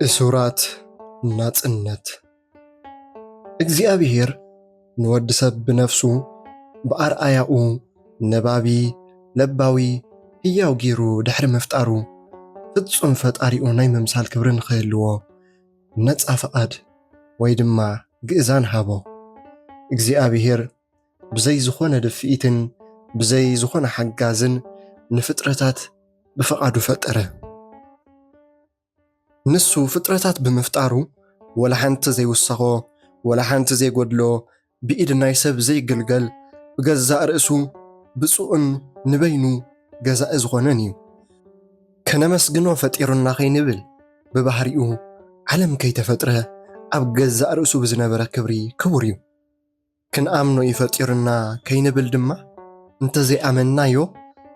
እሱራት ናጽነት። እግዚኣብሔር ንወዲ ሰብ ብነፍሱ ብኣርኣያኡ ነባቢ፣ ለባዊ፣ ህያው ገይሩ ድሕሪ ምፍጣሩ፣ ፍጹም ፈጣሪኡ ናይ ምምሳል ክብሪ ንኽህልዎ ነጻ ፍቓድ ወይ ድማ ግእዛን ሃቦ። እግዚኣብሔር ብዘይ ዝኾነ ድፍኢትን ብዘይ ዝኾነ ሓጋዝን ንፍጥረታት ብፍቓዱ ፈጠረ። ንሱ ፍጥረታት ብምፍጣሩ፣ ወላ ሓንቲ ዘይውሰኾ፣ ወላ ሓንቲ ዘይጎድሎ፣ ብኢድ ናይ ሰብ ዘይግልገል፣ ብገዛእ ርእሱ ብፁዕን ንበይኑ ገዛኢ ዝኾነን እዩ። ከነመስግኖ ፈጢሩና ከይንብል፣ ብባህሪኡ ዓለም ከይተፈጥረ ኣብ ገዛእ ርእሱ ብዝነበረ ክብሪ ክቡር እዩ። ክንኣምኖ እዩ ፈጢሩና ከይንብል ድማ፣ እንተዘይኣመንናዮ፣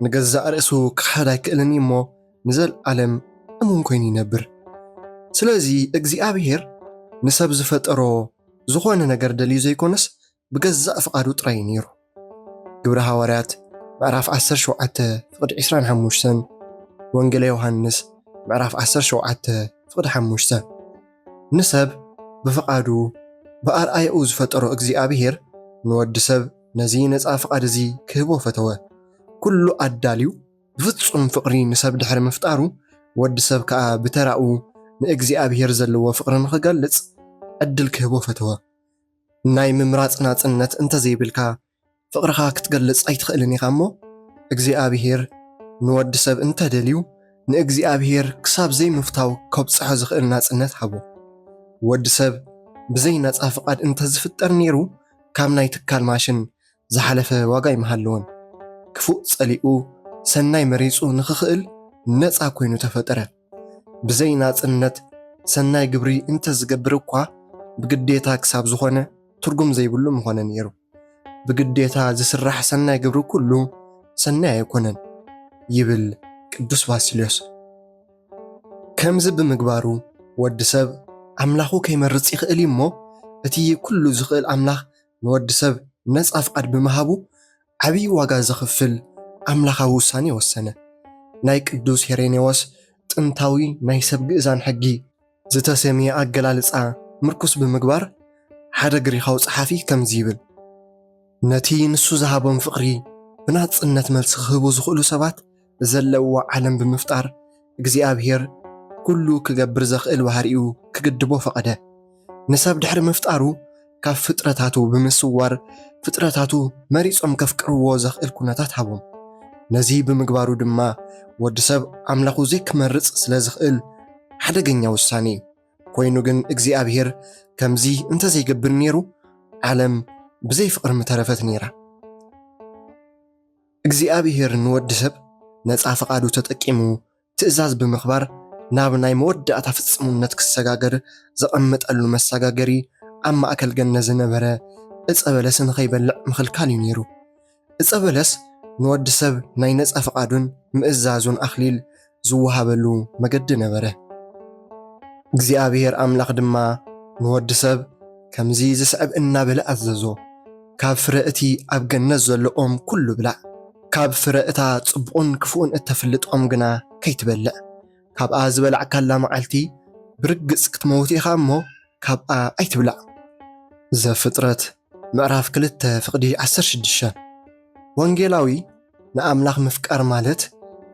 ንገዛእ ርእሱ ክሓድ ኣይክእልን እዩ እሞ፣ ንዘለኣለም እሙን ኮይኑ ይነብር። ስለዚ እግዚኣብሔር ንሰብ ዝፈጠሮ ዝኾነ ነገር ደልዩ ዘይኮነስ፣ ብገዛእ ፍቓዱ ጥራይ እዩ ነይሩ። ግብሪ ሃዋርያት ምዕራፍ ዓሰርተ ሸውዓተ ፍቕዲ ዕስራን ሓሙሽተን፣ ወንጌል ዮሃንስ ምዕራፍ ዓሰርተ ሸውዓተ ፍቕዲ ሓሙሽተ። ንሰብ ብፍቓዱ ብኣርኣያኡ ዝፈጠሮ እግዚኣብሔር ንወዲ ሰብ ነዚ ነጻ ፍቓድ እዚ ክህቦ ፈተወ። ኩሉ ኣዳልዩ ብፍጹም ፍቕሪ ንሰብ ድሕሪ ምፍጣሩ፣ ወዲ ሰብ ከኣ ብተራኡ ንእግዚኣብሔር ዘለዎ ፍቕሪ ንኽገልጽ ዕድል ክህቦ ፈተወ። ናይ ምምራጽ ናጽነት እንተዘይብልካ፣ ፍቕርኻ ክትገልጽ ኣይትኽእልን ኢኻ እሞ፣ እግዚኣብሔር ንወዲ ሰብ እንተደልዩ፣ ንእግዚኣብሔር ክሳብ ዘይምፍታው ከብጽሖ ዝኽእል ናጽነት ሃቦ። ወዲ ሰብ ብዘይ ነጻ ፍቓድ እንተዝፍጠር ነይሩ፣ ካብ ናይ ትካል ማሽን ዝሓለፈ ዋጋ ኣይምሃለዎን። ክፉእ ጸሊኡ ሰናይ መሪጹ ንኽኽእል ነጻ ኮይኑ ተፈጠረ። ብዘይ ናጽነት ሰናይ ግብሪ እንተዝገብር እኳ፣ ብግዴታ ክሳብ ዝኾነ ትርጉም ዘይብሉ ምኾነ ነይሩ። ብግዴታ ዝስራሕ ሰናይ ግብሪ ኩሉ ሰናይ ኣይኮነን ይብል ቅዱስ ባስልዮስ። ከምዚ ብምግባሩ ወዲ ሰብ ኣምላኹ ከይመርጽ ይኽእል እዩ እሞ፣ እቲ ኩሉ ዝኽእል ኣምላኽ ንወዲ ሰብ ነጻ ፍቓድ ብምሃቡ ዓብዪ ዋጋ ዘኽፍል ኣምላኻዊ ውሳኔ ወሰነ። ናይ ቅዱስ ሄሬኔዎስ ጥንታዊ ናይ ሰብ ግእዛን ሕጊ ዝተሰምየ ኣገላልጻ ምርኩስ ብምግባር፣ ሓደ ግሪኻዊ ጸሓፊ ከምዚ ይብል፣ ነቲ ንሱ ዝሃቦም ፍቕሪ ብናጽነት መልሲ ክህቡ ዝኽእሉ ሰባት ዘለውዋ ዓለም ብምፍጣር፣ እግዚኣብሔር ኩሉ ክገብር ዘኽእል ባህሪኡ ክግድቦ ፈቐደ። ንሰብ ድሕሪ ምፍጣሩ፣ ካብ ፍጥረታቱ ብምስዋር፣ ፍጥረታቱ መሪጾም ከፍቅርዎ ዘኽእል ኩነታት ሃቦም። ነዚ ብምግባሩ ድማ፣ ወዲ ሰብ ኣምላኹ ዘይክመርጽ ስለ ዝኽእል፣ ሓደገኛ ውሳኔ እዩ። ኮይኑ ግን እግዚኣብሔር ከምዚ እንተዘይገብር ነይሩ፣ ዓለም ብዘይ ፍቕሪ ምተረፈት ነይራ። እግዚኣብሔር ንወዲ ሰብ ነጻ ፍቓዱ ተጠቂሙ ትእዛዝ ብምኽባር ናብ ናይ መወዳእታ ፍጽምነት ክሰጋገር ዘቐመጠሉ መሰጋገሪ ኣብ ማእከል ገነት ዝነበረ ዕጸ በለስ ንኸይበልዕ ምኽልካል እዩ ነይሩ። ዕጸ በለስ ንወዲ ሰብ ናይ ነጻ ፍቓዱን ምእዛዙን ኣኽሊል ዝወሃበሉ መገዲ ነበረ። እግዚኣብሔር ኣምላኽ ድማ ንወዲ ሰብ ከምዚ ዝስዕብ እናበለ ኣዘዞ፣ ካብ ፍረ እቲ ኣብ ገነት ዘሎ ኦም ኩሉ ብላዕ፣ ካብ ፍረ እታ ጽቡቕን ክፉእን እተፍልጥ ኦም ግና ከይትበልዕ፣ ካብኣ ዝበላዕካላ መዓልቲ ብርግጽ ክትመውት ኢኻ እሞ ካብኣ ኣይትብላዕ። ዘፍጥረት ምዕራፍ ክልተ ፍቕዲ ዓሰርተ ሽዱሽተ። ወንጌላዊ ንኣምላኽ ምፍቃር ማለት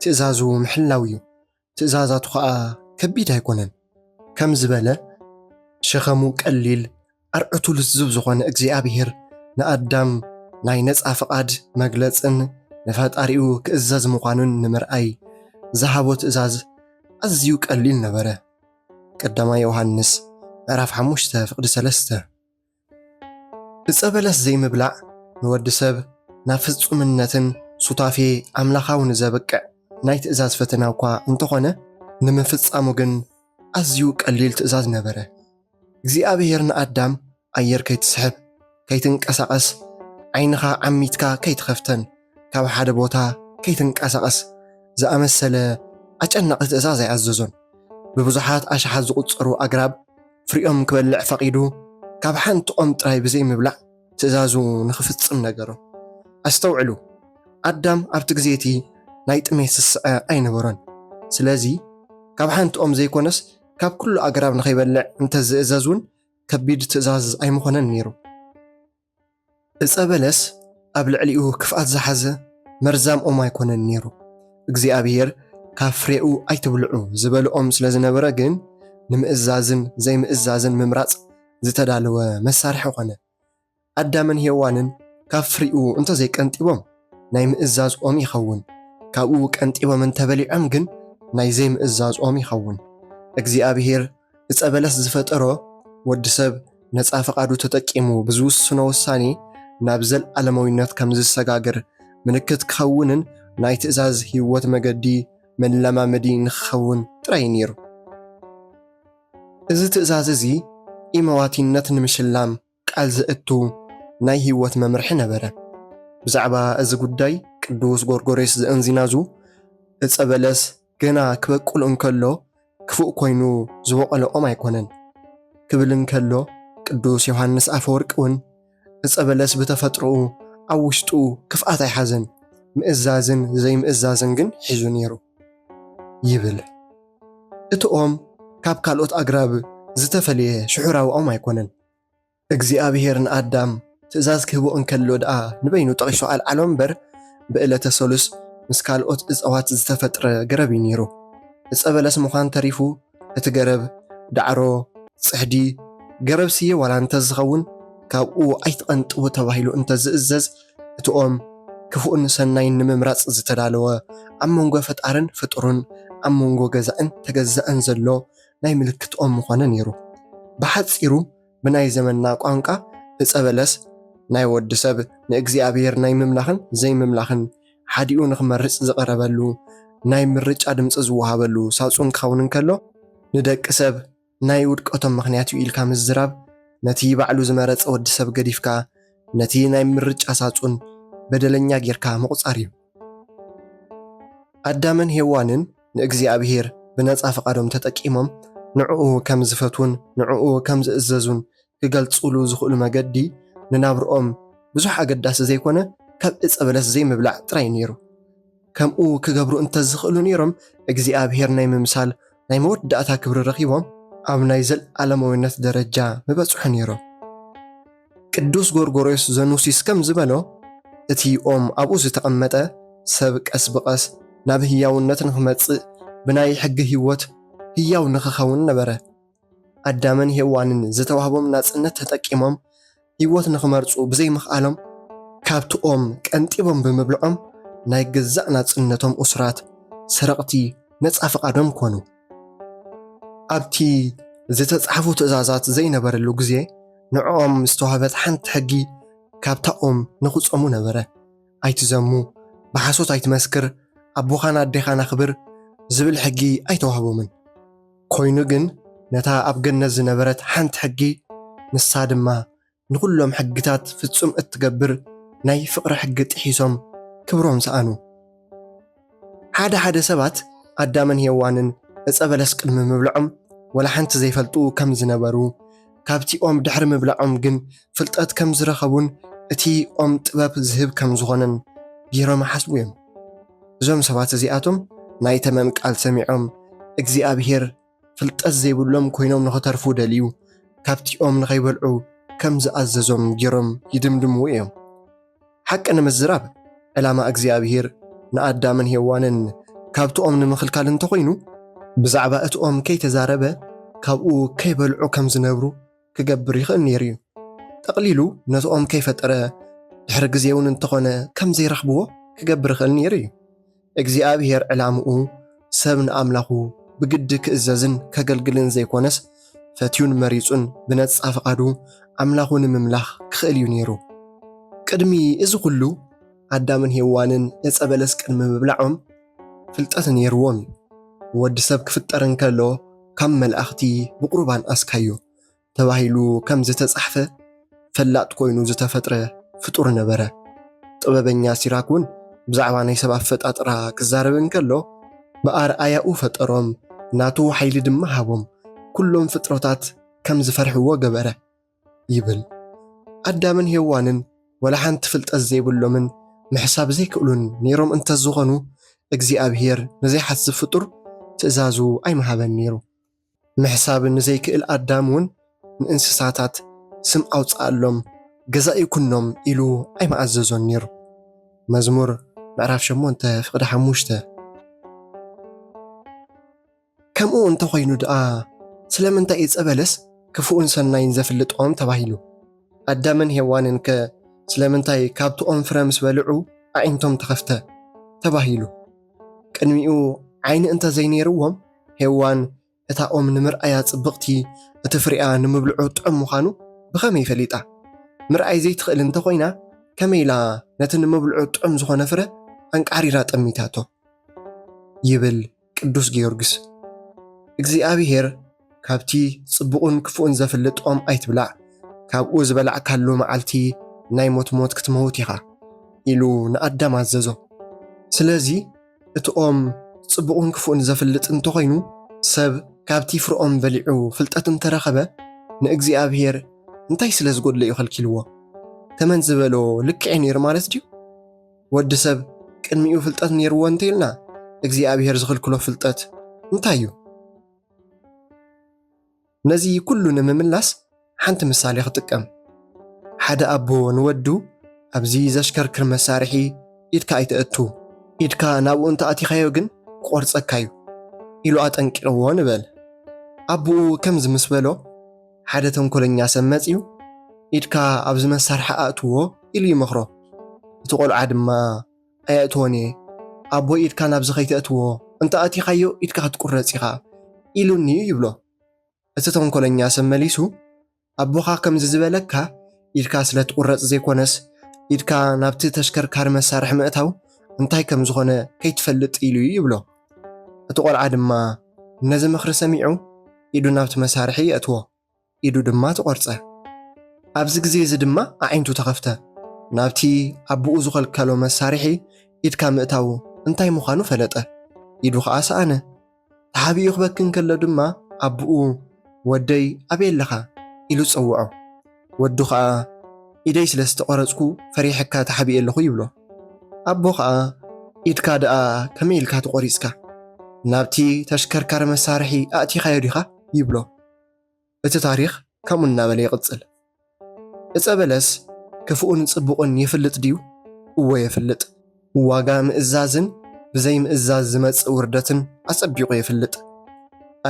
ትእዛዙ ምሕላው እዩ። ትእዛዛቱ ኸኣ ከቢድ ኣይኮነን። ከም ዝበለ ሸኸሙ ቀሊል ኣርዑቱ ልዝብ ዝኾነ እግዚኣብሔር ንኣዳም ናይ ነጻ ፍቓድ መግለጽን ንፈጣሪኡ ክእዘዝ ምዃኑን ንምርኣይ ዝሃቦ ትእዛዝ ኣዝዩ ቀሊል ነበረ። ቀዳማይ ዮሃንስ ምዕራፍ ሓሙሽተ ፍቕዲ ሰለስተ። ዕጸ በለስ ዘይምብላዕ ንወዲ ሰብ ናብ ፍጹምነትን ሱታፌ ኣምላኻዊ ንዘብቅዕ ናይ ትእዛዝ ፈተና እኳ እንተኾነ፣ ንምፍጻሙ ግን ኣዝዩ ቀሊል ትእዛዝ ነበረ። እግዚኣብሔር ንኣዳም ኣየር ከይትስሕብ፣ ከይትንቀሳቐስ፣ ዓይንኻ ዓሚትካ ከይትኸፍተን፣ ካብ ሓደ ቦታ ከይትንቀሳቐስ ዝኣመሰለ ኣጨናቒ ትእዛዝ ኣይኣዘዞን። ብብዙሓት ኣሽሓት ዝቑጸሩ ኣግራብ ፍሪኦም ክበልዕ ፈቒዱ፣ ካብ ሓንቲ ኦም ጥራይ ብዘይ ምብላዕ ትእዛዙ ንኽፍጽም ነገሮ። ኣስተውዕሉ፣ ኣዳም ኣብቲ ግዜ እቲ ናይ ጥሜት ስስዐ ኣይነበሮን። ስለዚ፣ ካብ ሓንቲ ኦም ዘይኮነስ፣ ካብ ኩሉ ኣግራብ ንኸይበልዕ እንተዝእዘዝ እውን ከቢድ ትእዛዝ ኣይምኾነን ነይሩ። ዕጸ በለስ ኣብ ልዕሊኡ ክፍኣት ዝሓዘ መርዛም ኦም ኣይኮነን ነይሩ። እግዚኣብሔር ካብ ፍሬኡ ኣይትብልዑ ዝበልኦም ስለ ዝነበረ ግን ንምእዛዝን ዘይምእዛዝን ምምራጽ ዝተዳለወ መሳርሒ ኾነ። ኣዳምን ሄዋንን ካብ ፍሬኡ እንተዘይቀንጢቦም ናይ ምእዛዝ ኦም ይኸውን። ካብኡ ቀንጢቦም እንተበሊዖም ግን ናይ ዘይምእዛዝ ኦም ይኸውን። እግዚኣብሔር ዕጸ በለስ ዝፈጠሮ ወዲ ሰብ ነጻ ፈቓዱ ተጠቂሙ ብዝውስኖ ውሳኔ ናብ ዘልዓለማዊነት ከም ዝሰጋገር ምልክት ክኸውንን ናይ ትእዛዝ ህይወት መገዲ መለማመዲ ንክኸውን ጥራይ ነይሩ። እዚ ትእዛዝ እዚ ኢመዋቲነት ንምሽላም ቃል ዘእቱ ናይ ህይወት መምርሒ ነበረ። ብዛዕባ እዚ ጉዳይ ቅዱስ ጎርጎሬስ ዘእንዚናዙ ዕጸ በለስ ገና ክበቁል እንከሎ ክፉእ ኮይኑ ዝበቆለ ኦም ኣይኮነን ክብል እንከሎ ቅዱስ ዮሃንስ ኣፈወርቂ እውን ዕጸ በለስ ብተፈጥሮኡ ኣብ ውሽጡ ክፍኣት ኣይሓዘን፣ ምእዛዝን ዘይምእዛዝን ግን ሒዙ ነይሩ ይብል። እቲ ኦም ካብ ካልኦት ኣግራብ ዝተፈልየ ሽሑራዊ ኦም ኣይኮነን። እግዚኣብሔር ንኣዳም ትእዛዝ ክህቦ እንከሎ ደኣ ንበይኑ ጠቒሱ ኣልዓሎ እምበር ብዕለተ ሰሉስ ምስ ካልኦት እፀዋት ዝተፈጥረ ገረብ እዩ ነይሩ። ዕፀ በለስ ምዃን ተሪፉ እቲ ገረብ ዳዕሮ፣ ጽሕዲ፣ ገረብ ስየ ዋላ እንተዝኸውን ካብኡ ኣይትቐንጥቡ ተባሂሉ እንተዝእዘዝ እቲ ኦም ክፉእን ሰናይን ንምምራጽ ዝተዳለወ ኣብ መንጎ ፈጣርን ፍጡርን ኣብ መንጎ ገዛእን ተገዛእን ዘሎ ናይ ምልክት ኦም ምኾነ ነይሩ። ብሓጺሩ ብናይ ዘመንና ቋንቋ ዕጸ በለስ ናይ ወዲ ሰብ ንእግዚኣብሔር ናይ ምምላኽን ዘይምምላኽን ሓዲኡ ንኽመርጽ ዝቐረበሉ ናይ ምርጫ ድምጺ ዝወሃበሉ ሳጹን ክኸውን እንከሎ ንደቂ ሰብ ናይ ውድቀቶም ምኽንያት እዩ ኢልካ ምዝራብ ነቲ ባዕሉ ዝመረጸ ወዲ ሰብ ገዲፍካ ነቲ ናይ ምርጫ ሳጹን በደለኛ ጌርካ ምቑጻር እዩ። ኣዳምን ሄዋንን ንእግዚኣብሔር ብነጻ ፈቓዶም ተጠቂሞም ንዕኡ ከም ዝፈትዉን ንዕኡ ከም ዝእዘዙን ክገልጹሉ ዝኽእሉ መገዲ ንናብርኦም ብዙሕ ኣገዳሲ ዘይኮነ ካብ ዕጸ በለስ ዘይምብላዕ ጥራይ ነይሩ። ከምኡ ክገብሩ እንተዝኽእሉ ነይሮም እግዚኣብሔር ናይ ምምሳል ናይ መወዳእታ ክብሪ ረኺቦም ኣብ ናይ ዘለዓለማዊነት ደረጃ ምበጽሑ ነይሮም። ቅዱስ ጎርጎርዮስ ዘኑሲስ ከም ዝበሎ እቲ ኦም ኣብኡ ዝተቐመጠ ሰብ ቀስ ብቐስ ናብ ህያውነት ንኽመጽእ ብናይ ሕጊ ህይወት ህያው ንኽኸውን ነበረ። ኣዳምን ሄዋንን ዝተዋህቦም ናጽነት ተጠቂሞም ህይወት ንኽመርጹ ብዘይምኽኣሎም ካብቲ ኦም ቀንጢቦም ብምብልዖም ናይ ገዛእ ናጽነቶም ኡስራት ሰረቕቲ ነጻ ፍቓዶም ኮኑ። ኣብቲ ዝተጻሕፉ ትእዛዛት ዘይነበረሉ ግዜ ንዕኦም ዝተዋህበት ሓንቲ ሕጊ ካብታ ኦም ንኽጾሙ ነበረ። ኣይትዘሙ፣ ብሓሶት ኣይትመስክር፣ ኣቦኻን ኣዴኻን ኣኽብር ዝብል ሕጊ ኣይተዋህቦምን። ኮይኑ ግን ነታ ኣብ ገነት ዝነበረት ሓንቲ ሕጊ ንሳ ድማ ንኹሎም ሕግታት ፍጹም እትገብር ናይ ፍቕሪ ሕጊ ጥሒሶም ክብሮም ሰኣኑ። ሓደ ሓደ ሰባት ኣዳምን ሄዋንን ዕጸ በለስ ቅድሚ ምብልዖም ወላ ሓንቲ ዘይፈልጡ ከም ዝነበሩ ካብቲ ኦም ድሕሪ ምብላዖም ግን ፍልጠት ከም ዝረኸቡን እቲ ኦም ጥበብ ዝህብ ከም ዝኾነን ገይሮም ይሓስቡ እዮም። እዞም ሰባት እዚኣቶም ናይ ተመን ቃል ሰሚዖም እግዚኣብሔር ፍልጠት ዘይብሎም ኮይኖም ንኽተርፉ ደልዩ ካብቲ ኦም ንኸይበልዑ ከም ዝኣዘዞም ገይሮም ይድምድምዎ እዮም። ሓቂ ንምዝራብ ዕላማ እግዚኣብሔር ንኣዳምን ሄዋንን ካብቲ ኦም ንምኽልካል እንተኾይኑ ብዛዕባ እቲ ኦም ከይተዛረበ ካብኡ ከይበልዑ ከም ዝነብሩ ክገብር ይኽእል ነይሩ እዩ። ጠቕሊሉ ነቲ ኦም ከይፈጠረ ድሕሪ ግዜ እውን እንተኾነ ከም ዘይረኽብዎ ክገብር ይኽእል ነይሩ እዩ። እግዚኣብሔር ዕላምኡ ሰብ ንኣምላኹ ብግዲ ክእዘዝን ከገልግልን ዘይኮነስ ፈትዩን መሪጹን ብነጻ ፍቓዱ ኣምላኹ ንምምላኽ ክኽእል እዩ ነይሩ። ቅድሚ እዚ ኩሉ ኣዳምን ሄዋንን ዕጸ በለስ ቅድሚ ምብላዖም ፍልጠት ነይርዎም እዩ። ወዲ ሰብ ክፍጠር እንከሎ ካብ መላእኽቲ ብቑርባን ኣስካዮ ተባሂሉ ከም ዝተጻሕፈ ፈላጥ ኮይኑ ዝተፈጥረ ፍጡር ነበረ። ጥበበኛ ሲራክ እውን ብዛዕባ ናይ ሰብ ኣፈጣጥራ ክዛረብ እንከሎ ብኣርኣያኡ ፈጠሮም ናቱ ሓይሊ ድማ ሃቦም ኩሎም ፍጥረታት ከም ዝፈርሕዎ ገበረ ይብል። ኣዳምን ሄዋንን ወላ ሓንቲ ፍልጠት ዘይብሎምን ምሕሳብ ዘይክእሉን ነይሮም እንተዝኾኑ እግዚኣብሔር ንዘይሓስብ ፍጡር ትእዛዙ ኣይምሃበን ነይሩ። ምሕሳብ ንዘይክእል ኣዳም እውን ንእንስሳታት ስም ኣውፅኣሎም፣ ገዛኢ ኩኖም ኢሉ ኣይምኣዘዞን ነይሩ። መዝሙር ምዕራፍ ሸሞንተ ፍቕዲ ሓሙሽተ። ከምኡ እንተኾይኑ ደኣ ስለምንታይ ዕፀ በለስ ክፉእን ሰናይን ዘፍልጥ ኦም ተባሂሉ? ኣዳምን ሄዋንን ከ ስለምንታይ ካብቲ ኦም ፍረ ምስ በልዑ ኣዒንቶም ተኸፍተ ተባሂሉ? ቅድሚኡ ዓይኒ እንተ ዘይነይርዎም ሄዋን እታ ኦም ንምርኣያ ጽብቕቲ እቲ ፍሪኣ ንምብልዑ ጥዑም ምዃኑ ብኸመይ ፈሊጣ? ምርኣይ ዘይትኽእል እንተኾይና ከመይ ኢላ ነቲ ንምብልዑ ጥዑም ዝኾነ ፍረ ኣንቃሪራ ጠሚታቶ? ይብል ቅዱስ ጊዮርጊስ። እግዚኣብሔር ካብቲ ጽቡቕን ክፉእን ዘፍልጥ ኦም ኣይትብላዕ፣ ካብኡ ዝበላዕካሉ መዓልቲ ናይ ሞት ሞት ክትመውት ኢኻ ኢሉ ንኣዳም ኣዘዞ። ስለዚ እቲ ኦም ጽቡቕን ክፉእን ዘፍልጥ እንተኾይኑ ሰብ ካብቲ ፍርኦም በሊዑ ፍልጠት እንተረኸበ ንእግዚኣብሔር እንታይ ስለ ዝጎድሎ እዩ ከልኪልዎ? ተመን ዝበሎ ልክዕ ነይሩ ማለት ድዩ? ወዲ ሰብ ቅድሚኡ ፍልጠት ነይርዎ እንተኢልና እግዚኣብሔር ዝኽልክሎ ፍልጠት እንታይ እዩ? ነዚ ኩሉ ንምምላስ ሓንቲ ምሳሌ ክጥቀም። ሓደ ኣቦ ንወዱ ኣብዚ ዘሽከርክር መሳርሒ ኢድካ ኣይተእቱ፣ ኢድካ ናብኡ እንተኣቲኻዮ ግን ክቆርጸካ እዩ ኢሉ ኣጠንቂቕዎ ንበል። ኣቦኡ ከምዚ ምስ በሎ ሓደ ተንኮለኛ ሰብ መጺኡ ኢድካ ኣብዚ መሳርሒ ኣእትዎ ኢሉ ይመኽሮ። እቲ ቆልዓ ድማ ኣየእትዎን እየ፣ ኣቦይ ኢድካ ናብዚ ከይተእትዎ እንተኣቲኻዮ ኢድካ ክትቁረጽ ኢኻ ኢሉኒ እዩ ይብሎ። እቲ ተንኮለኛ ሰብ መሊሱ ኣቦኻ ከምዚ ዝበለካ ኢድካ ስለ ትቁረጽ ዘይኮነስ ኢድካ ናብቲ ተሽከርካሪ መሳርሒ ምእታው እንታይ ከም ዝኾነ ከይትፈልጥ ኢሉ እዩ ይብሎ። እቲ ቆልዓ ድማ ነዚ ምኽሪ ሰሚዑ ኢዱ ናብቲ መሳርሒ የእትዎ፣ ኢዱ ድማ ተቆርጸ። ኣብዚ ግዜ እዚ ድማ ኣዒንቱ ተኸፍተ። ናብቲ ኣቦኡ ዝኸልከሎ መሳርሒ ኢድካ ምእታው እንታይ ምዃኑ ፈለጠ። ኢዱ ኸኣ ሰኣነ። ተሓቢኡ ክበኪ እንከሎ ድማ ኣቦኡ ወደይ ኣበይ ኣለኻ ኢሉ ጸውዖ። ወዱ ኸኣ ኢደይ ስለ ዝተቆረጽኩ ፈሪሐካ ተሓቢኤ ኣለኹ ይብሎ። ኣቦ ኸኣ ኢድካ ደኣ ከመይ ኢልካ ተቆሪጽካ? ናብቲ ተሽከርካሪ መሳርሒ ኣእቲኻዮ ዲኻ ይብሎ። እቲ ታሪኽ ከምኡ እናበለ ይቕጽል። እጸ በለስ ክፉእን ጽቡቕን ይፍልጥ ድዩ? እወ የፍልጥ። ዋጋ ምእዛዝን ብዘይ ምእዛዝ ዝመጽእ ውርደትን ኣጸቢቑ የፍልጥ።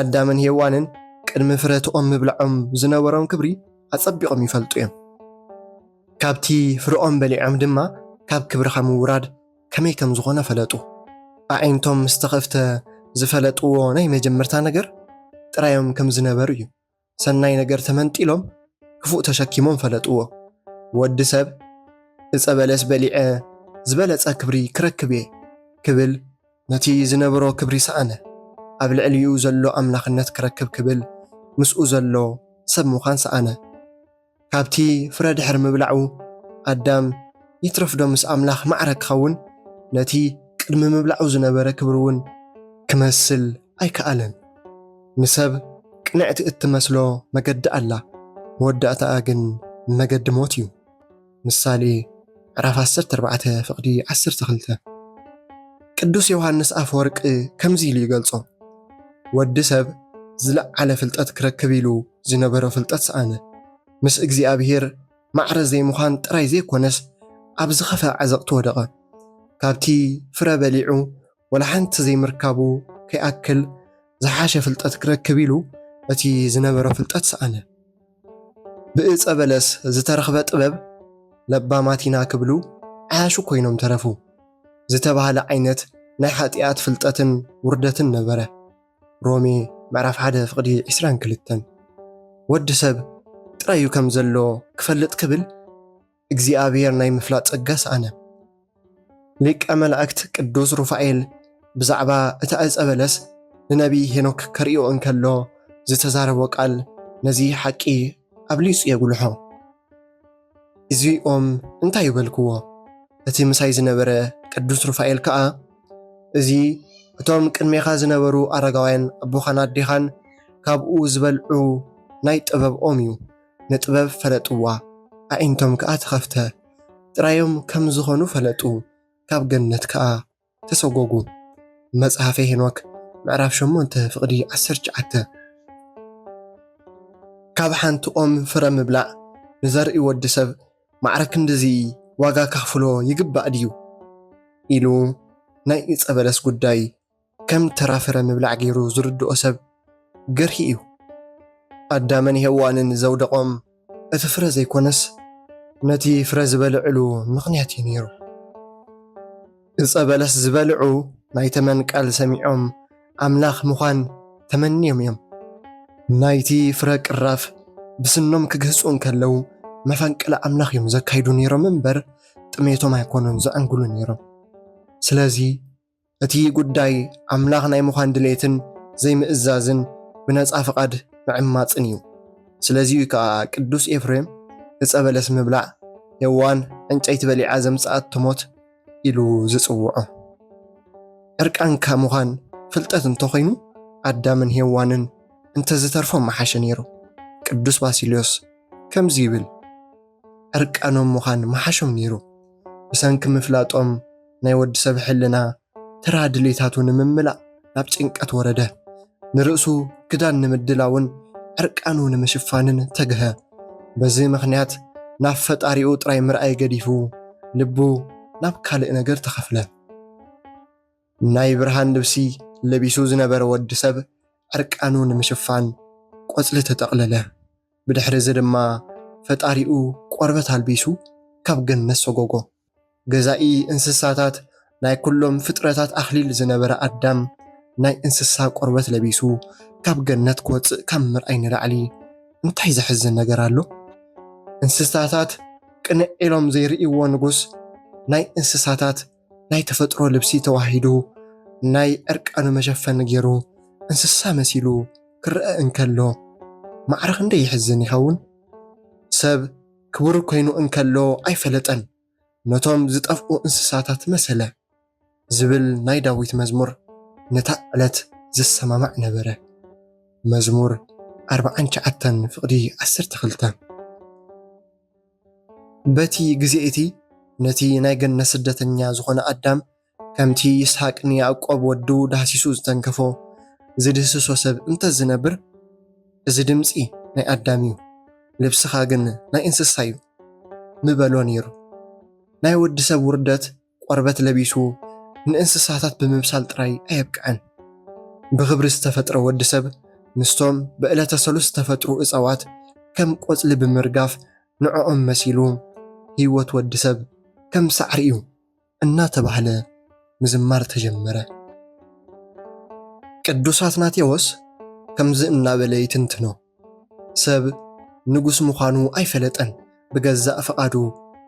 ኣዳምን ሄዋንን ቅድሚ ፍረ እቲ ኦም ምብላዖም ዝነበሮም ክብሪ ኣጸቢቖም ይፈልጡ እዮም። ካብቲ ፍረ ኦም በሊዖም ድማ ካብ ክብርኻ ምውራድ ከመይ ከም ዝኾነ ፈለጡ። ኣዒንቶም ምስ ተኸፍተ ዝፈለጥዎ ናይ መጀመርታ ነገር ጥራዮም ከም ዝነበሩ እዩ። ሰናይ ነገር ተመንጢሎም ክፉእ ተሸኪሞም ፈለጥዎ። ወዲ ሰብ እጸ በለስ በሊዐ ዝበለጸ ክብሪ ክረክብ እየ ክብል ነቲ ዝነበሮ ክብሪ ሰኣነ። ኣብ ልዕሊኡ ዘሎ ኣምላኽነት ክረክብ ክብል ምስኡ ዘሎ ሰብ ምዃን ሰኣነ። ካብቲ ፍረ ድሕሪ ምብላዑ ኣዳም ይትረፍዶ ምስ ኣምላኽ ማዕረ ክኸውን ነቲ ቅድሚ ምብላዑ ዝነበረ ክብሪ እውን ክመስል ኣይከኣለን። ንሰብ ቅንዕቲ እትመስሎ መገዲ ኣላ፣ መወዳእታኣ ግን መገዲ ሞት እዩ። ምሳሌ ምዕራፍ ዓሰርተ ኣርባዕተ ፍቕዲ ዓሰርተ ክልተ። ቅዱስ ዮሃንስ ኣፈወርቂ ከምዚ ኢሉ ይገልጾ፣ ወዲ ሰብ ዝለዓለ ፍልጠት ክረክብ ኢሉ ዝነበሮ ፍልጠት ሰኣነ። ምስ እግዚኣብሔር ማዕረ ዘይምዃን ጥራይ ዘይኮነስ ኣብ ዝኸፍአ ዓዘቕቲ ወደቐ። ካብቲ ፍረ በሊዑ ወላ ሓንቲ ዘይምርካቡ ከይኣክል ዝሓሸ ፍልጠት ክረክብ ኢሉ እቲ ዝነበሮ ፍልጠት ሰኣነ። ብእፀ በለስ ዝተረኽበ ጥበብ ለባማት ኢና ክብሉ ዓያሹ ኮይኖም ተረፉ። ዝተባህለ ዓይነት ናይ ሓጢኣት ፍልጠትን ውርደትን ነበረ። ሮሜ ምዕራፍ ሓደ ፍቕዲ ዕስራን ክልተን። ወዲ ሰብ ጥራዩ ከም ዘሎ ክፈልጥ ክብል እግዚኣብሔር ናይ ምፍላጥ ጸጋ ሰኣነ። ሊቀ መላእክት ቅዱስ ሩፋኤል ብዛዕባ እታ ዕጸ በለስ ንነቢይ ሄኖክ ከርእዮ እንከሎ ዝተዛረቦ ቃል ነዚ ሓቂ ኣብሊጹ የጉልሖ። እዚኦም እንታይ ይበልክዎ? እቲ ምሳይ ዝነበረ ቅዱስ ሩፋኤል ከኣ፣ እዚ እቶም ቅድሜኻ ዝነበሩ ኣረጋውያን ኣቦኻን ኣዴኻን ካብኡ ዝበልዑ ናይ ጥበብ ኦም እዩ። ንጥበብ ፈለጥዋ፣ ኣዒንቶም ከኣ ተኸፍተ። ጥራዮም ከም ዝኾኑ ፈለጡ፣ ካብ ገነት ከኣ ተሰጎጉ። መጽሓፈ ሄኖክ ምዕራፍ ሸሞንተ ፍቕዲ ዓሰርተ ትሽዓተ። ካብ ሓንቲ ኦም ፍረ ምብላዕ ንዘርኢ ወዲ ሰብ ማዕረ ክንድዚ ዋጋ ከኽፍሎ ይግባእ ድዩ? ኢሉ ናይ ዕጸ በለስ ጉዳይ ከም ተራ ፍረ ምብላዕ ገይሩ ዝርድኦ ሰብ ገርሂ እዩ። ኣዳምን ሄዋንን ዘውደቖም እቲ ፍረ ዘይኮነስ፣ ነቲ ፍረ ዝበልዕሉ ምኽንያት እዩ ነይሩ። ዕጸ በለስ ዝበልዑ ናይ ተመን ቃል ሰሚዖም ኣምላኽ ምዃን ተመንዮም እዮም። ናይቲ ፍረ ቅራፍ ብስኖም ክግህጹ እንከለዉ መፈንቅለ ኣምላኽ እዮም ዘካይዱ ነይሮም እምበር ጥሜቶም ኣይኮኑን ዘዕንግሉ ነይሮም። ስለዚ እቲ ጉዳይ ኣምላኽ ናይ ምዃን ድሌትን ዘይምእዛዝን ብነጻ ፍቓድ ምዕማጽን እዩ። ስለዚ እዩ ከኣ ቅዱስ ኤፍሬም ዕጸ በለስ ምብላዕ ሄዋን ዕንጨይቲ በሊዓ ዘምጽኣቶ ሞት ኢሉ ዝጽውዖ። ዕርቃንካ ምዃን ፍልጠት እንተኾይኑ ኣዳምን ሄዋንን እንተዝተርፎም ምሓሸ ነይሩ። ቅዱስ ባሲልዮስ ከምዚ ይብል፣ ዕርቃኖም ምዃን ምሓሾም ነይሩ። ብሰንኪ ምፍላጦም ናይ ወዲ ሰብ ሕልና ተራ ድሌታቱ ንምምላእ ናብ ጭንቀት ወረደ። ንርእሱ ክዳን ንምድላውን ዕርቃኑ ንምሽፋንን ተግሀ። በዚ ምኽንያት ናብ ፈጣሪኡ ጥራይ ምርኣይ ገዲፉ ልቡ ናብ ካልእ ነገር ተኸፍለ። ናይ ብርሃን ልብሲ ለቢሱ ዝነበረ ወዲ ሰብ ዕርቃኑ ንምሽፋን ቆጽሊ ተጠቕለለ። ብድሕሪ እዚ ድማ ፈጣሪኡ ቆርበት ኣልቢሱ ካብ ገነት ሰጎጎ። ገዛኢ እንስሳታት ናይ ኩሎም ፍጥረታት ኣኽሊል ዝነበረ ኣዳም ናይ እንስሳ ቆርበት ለቢሱ ካብ ገነት ክወጽእ ካብ ምርኣይ ንላዕሊ እንታይ ዘሕዝን ነገር ኣሎ? እንስሳታት ቅንዕ ኢሎም ዘይርእይዎ ንጉስ ናይ እንስሳታት ናይ ተፈጥሮ ልብሲ ተዋሂዱ ናይ ዕርቃኑ መሸፈኒ ገይሩ እንስሳ መሲሉ ክረአ እንከሎ ማዕረ ክንደይ ይሕዝን ይኸውን? ሰብ ክቡር ኮይኑ እንከሎ ኣይፈለጠን፣ ነቶም ዝጠፍኡ እንስሳታት መሰለ ዝብል ናይ ዳዊት መዝሙር ነታ ዕለት ዝሰማማዕ ነበረ። መዝሙር ኣርብዓን ትሽዓተን ፍቕዲ ዓሰርተ ክልተ። በቲ ግዜ እቲ ነቲ ናይ ገነት ስደተኛ ዝኾነ ኣዳም ከምቲ ይስሐቅ ንያዕቆብ ወዱ ዳህሲሱ ዝተንከፎ ዝድህስሶ ሰብ እንተዝነብር፣ እዚ ድምጺ ናይ ኣዳም እዩ፣ ልብስኻ ግን ናይ እንስሳ እዩ ምበሎ ነይሩ። ናይ ወዲ ሰብ ውርደት ቆርበት ለቢሱ ንእንስሳታት ብምምሳል ጥራይ ኣየብቅዐን። ብኽብሪ ዝተፈጥረ ወዲ ሰብ ምስቶም ብዕለተ ሰሉስ ዝተፈጥሩ እፀዋት ከም ቆፅሊ ብምርጋፍ ንዕኦም መሲሉ ህይወት ወዲ ሰብ ከም ሳዕሪ እዩ እናተባህለ ምዝማር ተጀመረ። ቅዱስ ኣትናቴዎስ ከምዚ እናበለ ይትንትኖ። ሰብ ንጉስ ምዃኑ ኣይፈለጠን፣ ብገዛእ ፍቓዱ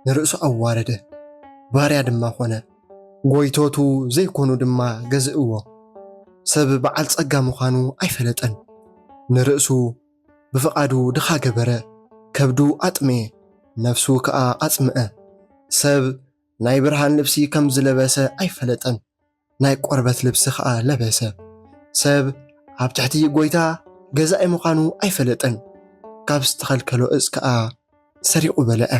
ንርእሱ ኣዋረደ፣ ባርያ ድማ ኾነ። ጎይቶቱ ዘይኮኑ ድማ ገዝእዎ። ሰብ በዓል ጸጋ ምዃኑ ኣይፈለጠን፣ ንርእሱ ብፍቓዱ ድኻ ገበረ፣ ከብዱ ኣጥመየ፣ ነፍሱ ከኣ ኣጽምአ። ሰብ ናይ ብርሃን ልብሲ ከም ዝለበሰ ኣይፈለጠን፣ ናይ ቆርበት ልብሲ ኸኣ ለበሰ። ሰብ ኣብ ትሕቲ ጎይታ ገዛኢ ምዃኑ ኣይፈለጠን፣ ካብ ዝተኸልከሎ እጽ ከኣ ሰሪቑ በልዐ።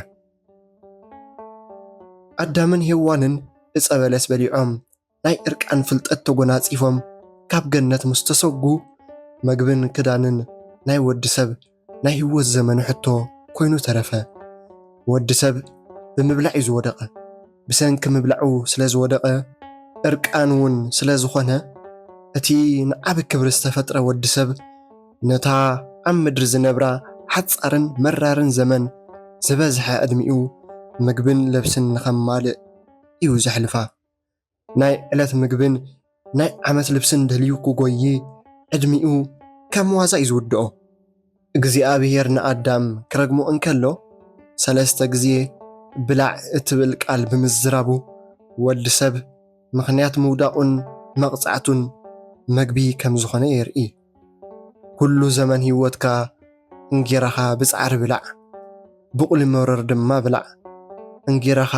ኣዳምን ሄዋንን እጸ በለስ በሊዖም ናይ እርቃን ፍልጠት ተጎናጺፎም ካብ ገነት ምስ ተሰጉ፣ መግብን ክዳንን ናይ ወዲ ሰብ ናይ ህይወት ዘመኑ ሕቶ ኮይኑ ተረፈ። ወዲ ሰብ ብምብላዕ እዩ ዝወደቐ። ብሰንኪ ምብላዑ ስለ ዝወደቐ፣ እርቃን እውን ስለ ዝኾነ፣ እቲ ንዓቢ ክብሪ ዝተፈጥረ ወዲ ሰብ ነታ ኣብ ምድሪ ዝነብራ ሓጻርን መራርን ዘመን ዝበዝሐ ዕድሚኡ ምግብን ልብስን ንኸማልእ እዩ ዘሕልፋ። ናይ ዕለት ምግብን ናይ ዓመት ልብስን ደልዩ ክጎዪ ዕድሚኡ ከም ዋዛ እዩ ዝውድኦ። እግዚኣብሔር ንኣዳም ክረግሞ እንከሎ፣ ሰለስተ ግዜ ብላዕ እትብል ቃል ብምዝራቡ፣ ወዲ ሰብ ምኽንያት ምውዳቑን መቕጻዕቱን መግቢ ከም ዝኾነ የርኢ። ኩሉ ዘመን ህይወትካ እንጌራኻ ብጻዕሪ ብላዕ፣ ብቑሊ መረር ድማ ብላዕ፣ እንጌራኻ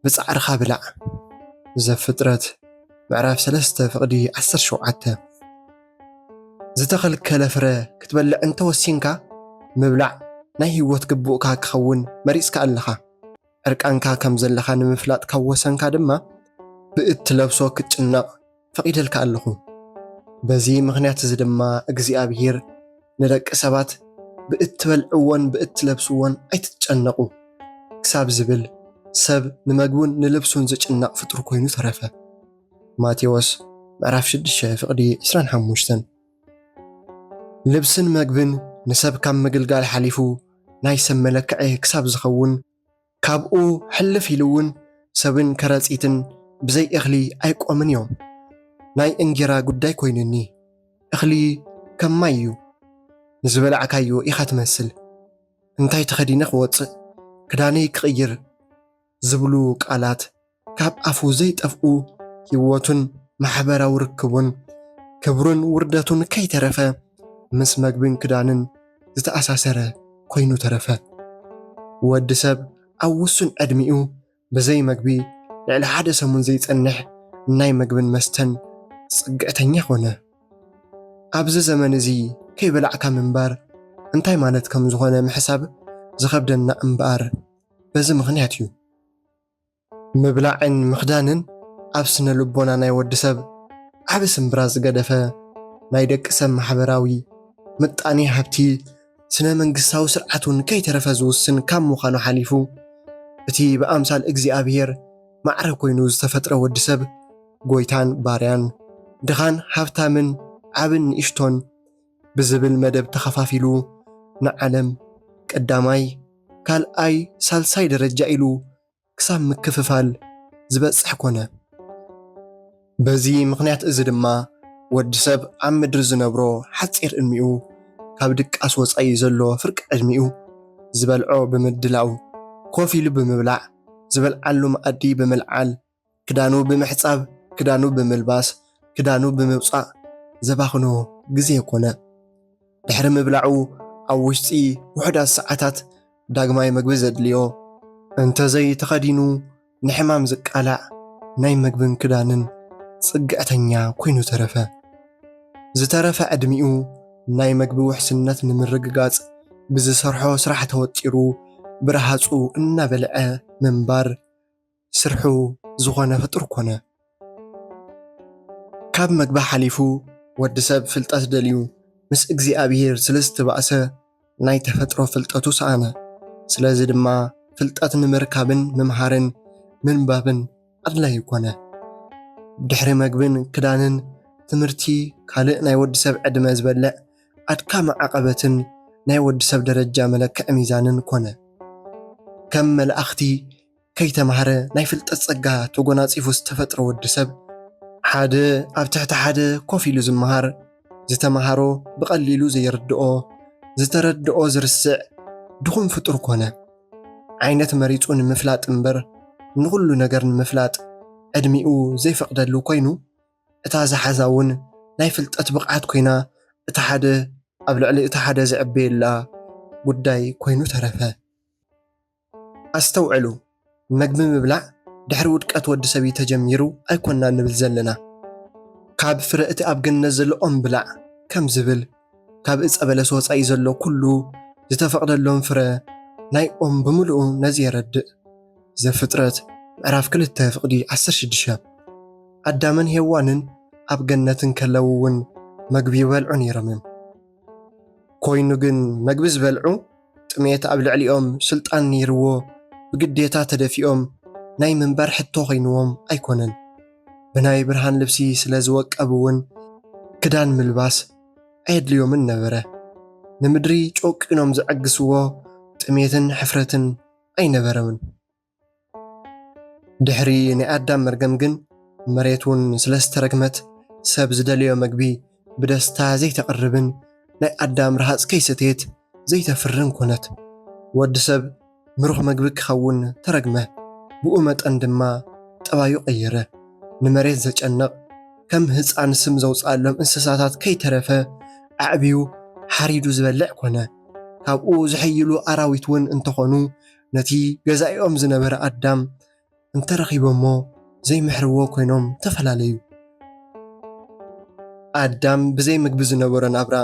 ብጻዕርኻ ብላዕ። ዘፍጥረት ምዕራፍ ሰለስተ ፍቕዲ ዓሰርተ ሸውዓተ። ዝተኸልከለ ፍረ ክትበልዕ እንተወሲንካ፣ ምብላዕ ናይ ህይወት ግቡእካ ክኸውን መሪጽካ ኣለኻ። ዕርቃንካ ከም ዘለኻ ንምፍላጥ ካብ ወሰንካ ድማ፣ ብእትለብሶ ክትጭነቕ ፈቒደልካ ኣለኹ። በዚ ምኽንያት እዚ ድማ እግዚኣብሄር ንደቂ ሰባት ብእትበልዕዎን ብእትለብስዎን ኣይትጨነቑ ክሳብ ዝብል፣ ሰብ ንመግቡን ንልብሱን ዝጭነቕ ፍጡር ኮይኑ ተረፈ። ማቴዎስ ምዕራፍ ሽዱሽተ ፍቕዲ ዕስራን ሓሙሽተን። ልብስን መግብን ንሰብ ካብ ምግልጋል ሓሊፉ ናይ ሰብ መለክዒ ክሳብ ዝኸውን፣ ካብኡ ሕልፍ ኢሉ እውን ሰብን ከረጺትን ብዘይ እኽሊ ኣይቆምን እዮም። ናይ እንጌራ ጉዳይ ኮይኑኒ፣ እኽሊ ከም ማይ እዩ፣ ንዝበላዕካዮ ኢኻ ትመስል። እንታይ ተኸዲነ ክወጽእ፣ ክዳነይ ክቕይር ዝብሉ ቃላት ካብ ኣፉ ዘይጠፍኡ፣ ህይወቱን ማሕበራዊ ርክቡን ክብሩን ውርደቱን ከይተረፈ ምስ መግብን ክዳንን ዝተኣሳሰረ ኮይኑ ተረፈ። ወዲ ሰብ ኣብ ውሱን ዕድሚኡ ብዘይ መግቢ ልዕሊ ሓደ ሰሙን ዘይጸንሕ ናይ መግብን መስተን ጽግዕተኛ ኮነ። ኣብዚ ዘመን እዚ ከይበላዕካ ምንባር እንታይ ማለት ከም ዝኾነ ምሕሳብ ዝኸብደና እምበኣር በዚ ምኽንያት እዩ። ምብላዕን ምኽዳንን ኣብ ስነ ልቦና ናይ ወዲ ሰብ ዓቢ ስምብራ ዝገደፈ፣ ናይ ደቂ ሰብ ማሕበራዊ፣ ምጣኔ ሃብቲ፣ ስነ መንግስታዊ ስርዓት እውን ከይተረፈ ዝውስን ካብ ምዃኑ ሓሊፉ፣ እቲ ብኣምሳል እግዚኣብሔር ማዕረ ኮይኑ ዝተፈጥረ ወዲ ሰብ፣ ጎይታን ባርያን፣ ድኻን ሃብታምን፣ ዓብን ንእሽቶን ብዝብል መደብ ተኸፋፊሉ፣ ንዓለም ቀዳማይ፣ ካልኣይ፣ ሳልሳይ ደረጃ ኢሉ ክሳብ ምክፍፋል ዝበጽሕ ኮነ። በዚ ምኽንያት እዚ ድማ ወዲ ሰብ ኣብ ምድሪ ዝነብሮ ሓጺር ዕድሚኡ፣ ካብ ድቃስ ወጻኢ ዘሎ ፍርቂ ዕድሚኡ፣ ዝበልዖ ብምድላው፣ ኮፍ ኢሉ ብምብላዕ፣ ዝበልዓሉ መኣዲ ብምልዓል፣ ክዳኑ ብምሕጻብ፣ ክዳኑ ብምልባስ፣ ክዳኑ ብምውጻእ ዘባኽኖ ግዜ ኮነ። ድሕሪ ምብላዑ ኣብ ውሽጢ ውሑዳት ሰዓታት ዳግማይ መግቢ ዘድልዮ፣ እንተዘይ ተኸዲኑ ንሕማም ዝቃላዕ ናይ መግብን ክዳንን ጽግዕተኛ ኮይኑ ተረፈ። ዝተረፈ ዕድሚኡ ናይ መግቢ ውሕስነት ንምርግጋጽ ብዝሰርሖ ስራሕ ተወጢሩ ብረሃጹ እናበልዐ ምንባር ስርሑ ዝኾነ ፍጡር ኮነ። ካብ መግቢ ሓሊፉ ወዲ ሰብ ፍልጠት ደልዩ ምስ እግዚኣብሔር ስለ ዝተባእሰ ናይ ተፈጥሮ ፍልጠቱ ሰኣነ። ስለዚ ድማ ፍልጠት ንምርካብን ምምሃርን ምንባብን ኣድላዪ ኮነ። ድሕሪ መግብን ክዳንን ትምህርቲ ካልእ ናይ ወዲ ሰብ ዕድመ ዝበልዕ ኣድካሚ ዓቐበትን ናይ ወዲ ሰብ ደረጃ መለክዒ ሚዛንን ኮነ። ከም መላእኽቲ ከይተማህረ ናይ ፍልጠት ጸጋ ተጎናጺፉ ዝተፈጥረ ወዲ ሰብ፣ ሓደ ኣብ ትሕቲ ሓደ ኮፍ ኢሉ ዝመሃር፣ ዝተመሃሮ ብቐሊሉ ዘይርድኦ፣ ዝተረድኦ ዝርስዕ ድኹም ፍጡር ኮነ። ዓይነት መሪጹ ንምፍላጥ እምበር ንኹሉ ነገር ንምፍላጥ ዕድሚኡ ዘይፈቕደሉ ኮይኑ፣ እታ ዝሓዛ እውን ናይ ፍልጠት ብቕዓት ኮይና፣ እቲ ሓደ ኣብ ልዕሊ እቲ ሓደ ዝዕበየላ ጉዳይ ኮይኑ ተረፈ። ኣስተውዕሉ፣ መግቢ ምብላዕ ድሕሪ ውድቀት ወዲ ሰብ እዩ ተጀሚሩ ኣይኮንና ንብል ዘለና። ካብ ፍረ እቲ ኣብ ገነት ዘሎ ኦም ብላዕ ከም ዝብል፣ ካብ እጸ በለስ ወጻኢ ዘሎ ኩሉ ዝተፈቕደሎም ፍረ ናይ ኦም ብምልኡ ነዚ የረድእ። ዘፍጥረት ምዕራፍ ክልተ ፍቕዲ ዓሰርተ ሽዱሽተ። ኣዳምን ሄዋንን ኣብ ገነት እንከለዉ እውን መግቢ ይበልዑ ነይሮም እዮም። ኮይኑ ግን መግቢ ዝበልዑ ጥሜት ኣብ ልዕሊኦም ስልጣን ነይርዎ ብግዴታ ተደፊኦም ናይ ምንባር ሕቶ ኮይንዎም ኣይኮነን። ብናይ ብርሃን ልብሲ ስለ ዝወቀቡ እውን ክዳን ምልባስ ኣየድልዮምን ነበረ። ንምድሪ ጨቂኖም ዝዕግስዎ ጥሜትን ሕፍረትን ኣይነበረምን። ድሕሪ ናይ ኣዳም መርገም ግን መሬት እውን ስለ ዝተረግመት ሰብ ዝደልዮ መግቢ ብደስታ ዘይተቕርብን ናይ ኣዳም ረሃጽ ከይሰተየት ዘይተፍርን ኮነት። ወዲ ሰብ ምሩኽ መግቢ ክኸውን ተረግመ። ብኡ መጠን ድማ ጠባዩ ቀየረ። ንመሬት ዘጨንቕ ከም ህፃን ስም ዘውፅኣሎም እንስሳታት ከይተረፈ ኣዕብዩ ሓሪዱ ዝበልዕ ኮነ። ካብኡ ዝሕይሉ ኣራዊት እውን እንተኾኑ ነቲ ገዛኢኦም ዝነበረ ኣዳም እንተረኺቦሞ ዘይምሕርዎ ኮይኖም ተፈላለዩ። ኣዳም ብዘይ ምግቢ ዝነበሮ ናብራ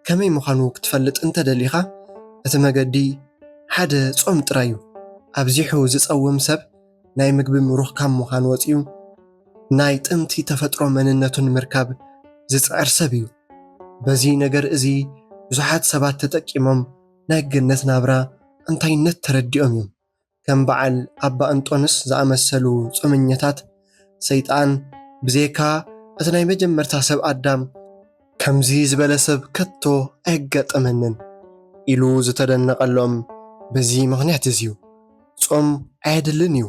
ከመይ ምዃኑ ክትፈልጥ እንተደሊኻ እቲ መገዲ ሓደ ጾም ጥራይ እዩ። ኣብዚሑ ዝጸውም ሰብ ናይ ምግቢ ምሩኽ ካብ ምዃን ወጺኡ ናይ ጥንቲ ተፈጥሮ መንነቱ ንምርካብ ዝጽዕር ሰብ እዩ። በዚ ነገር እዚ ብዙሓት ሰባት ተጠቂሞም ናይ ገነት ናብራ እንታይነት ተረዲኦም እዮም። ከም በዓል ኣባ እንጦንስ ዝኣመሰሉ ጾመኛታት፣ ሰይጣን ብዘይካ እቲ ናይ መጀመርታ ሰብ ኣዳም፣ ከምዚ ዝበለ ሰብ ከቶ ኣየጋጠመንን ኢሉ ዝተደነቐሎም በዚ ምኽንያት እዚ እዩ። ጾም ኣየድልን እዩ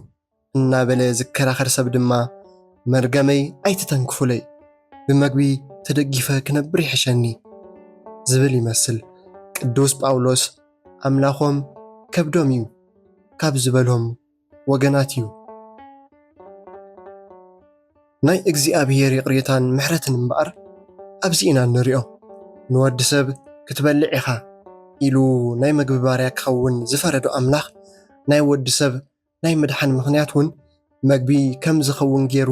እናበለ ዝከራኸር ሰብ ድማ፣ መርገመይ ኣይትተንክፉለይ፣ ብመግቢ ተደጊፈ ክነብር ይሕሸኒ ዝብል ይመስል። ቅዱስ ጳውሎስ ኣምላኾም ከብዶም እዩ ካብ ዝበሎም ወገናት እዩ። ናይ እግዚኣብሔር ይቕሬታን ምሕረትን እምበኣር ኣብዚ ኢና እንሪኦ። ንወዲ ሰብ ክትበልዕ ኢኻ ኢሉ ናይ መግቢ ባርያ ክኸውን ዝፈረዶ ኣምላኽ፣ ናይ ወዲ ሰብ ናይ ምድሓን ምኽንያት እውን መግቢ ከም ዝኸውን ገይሩ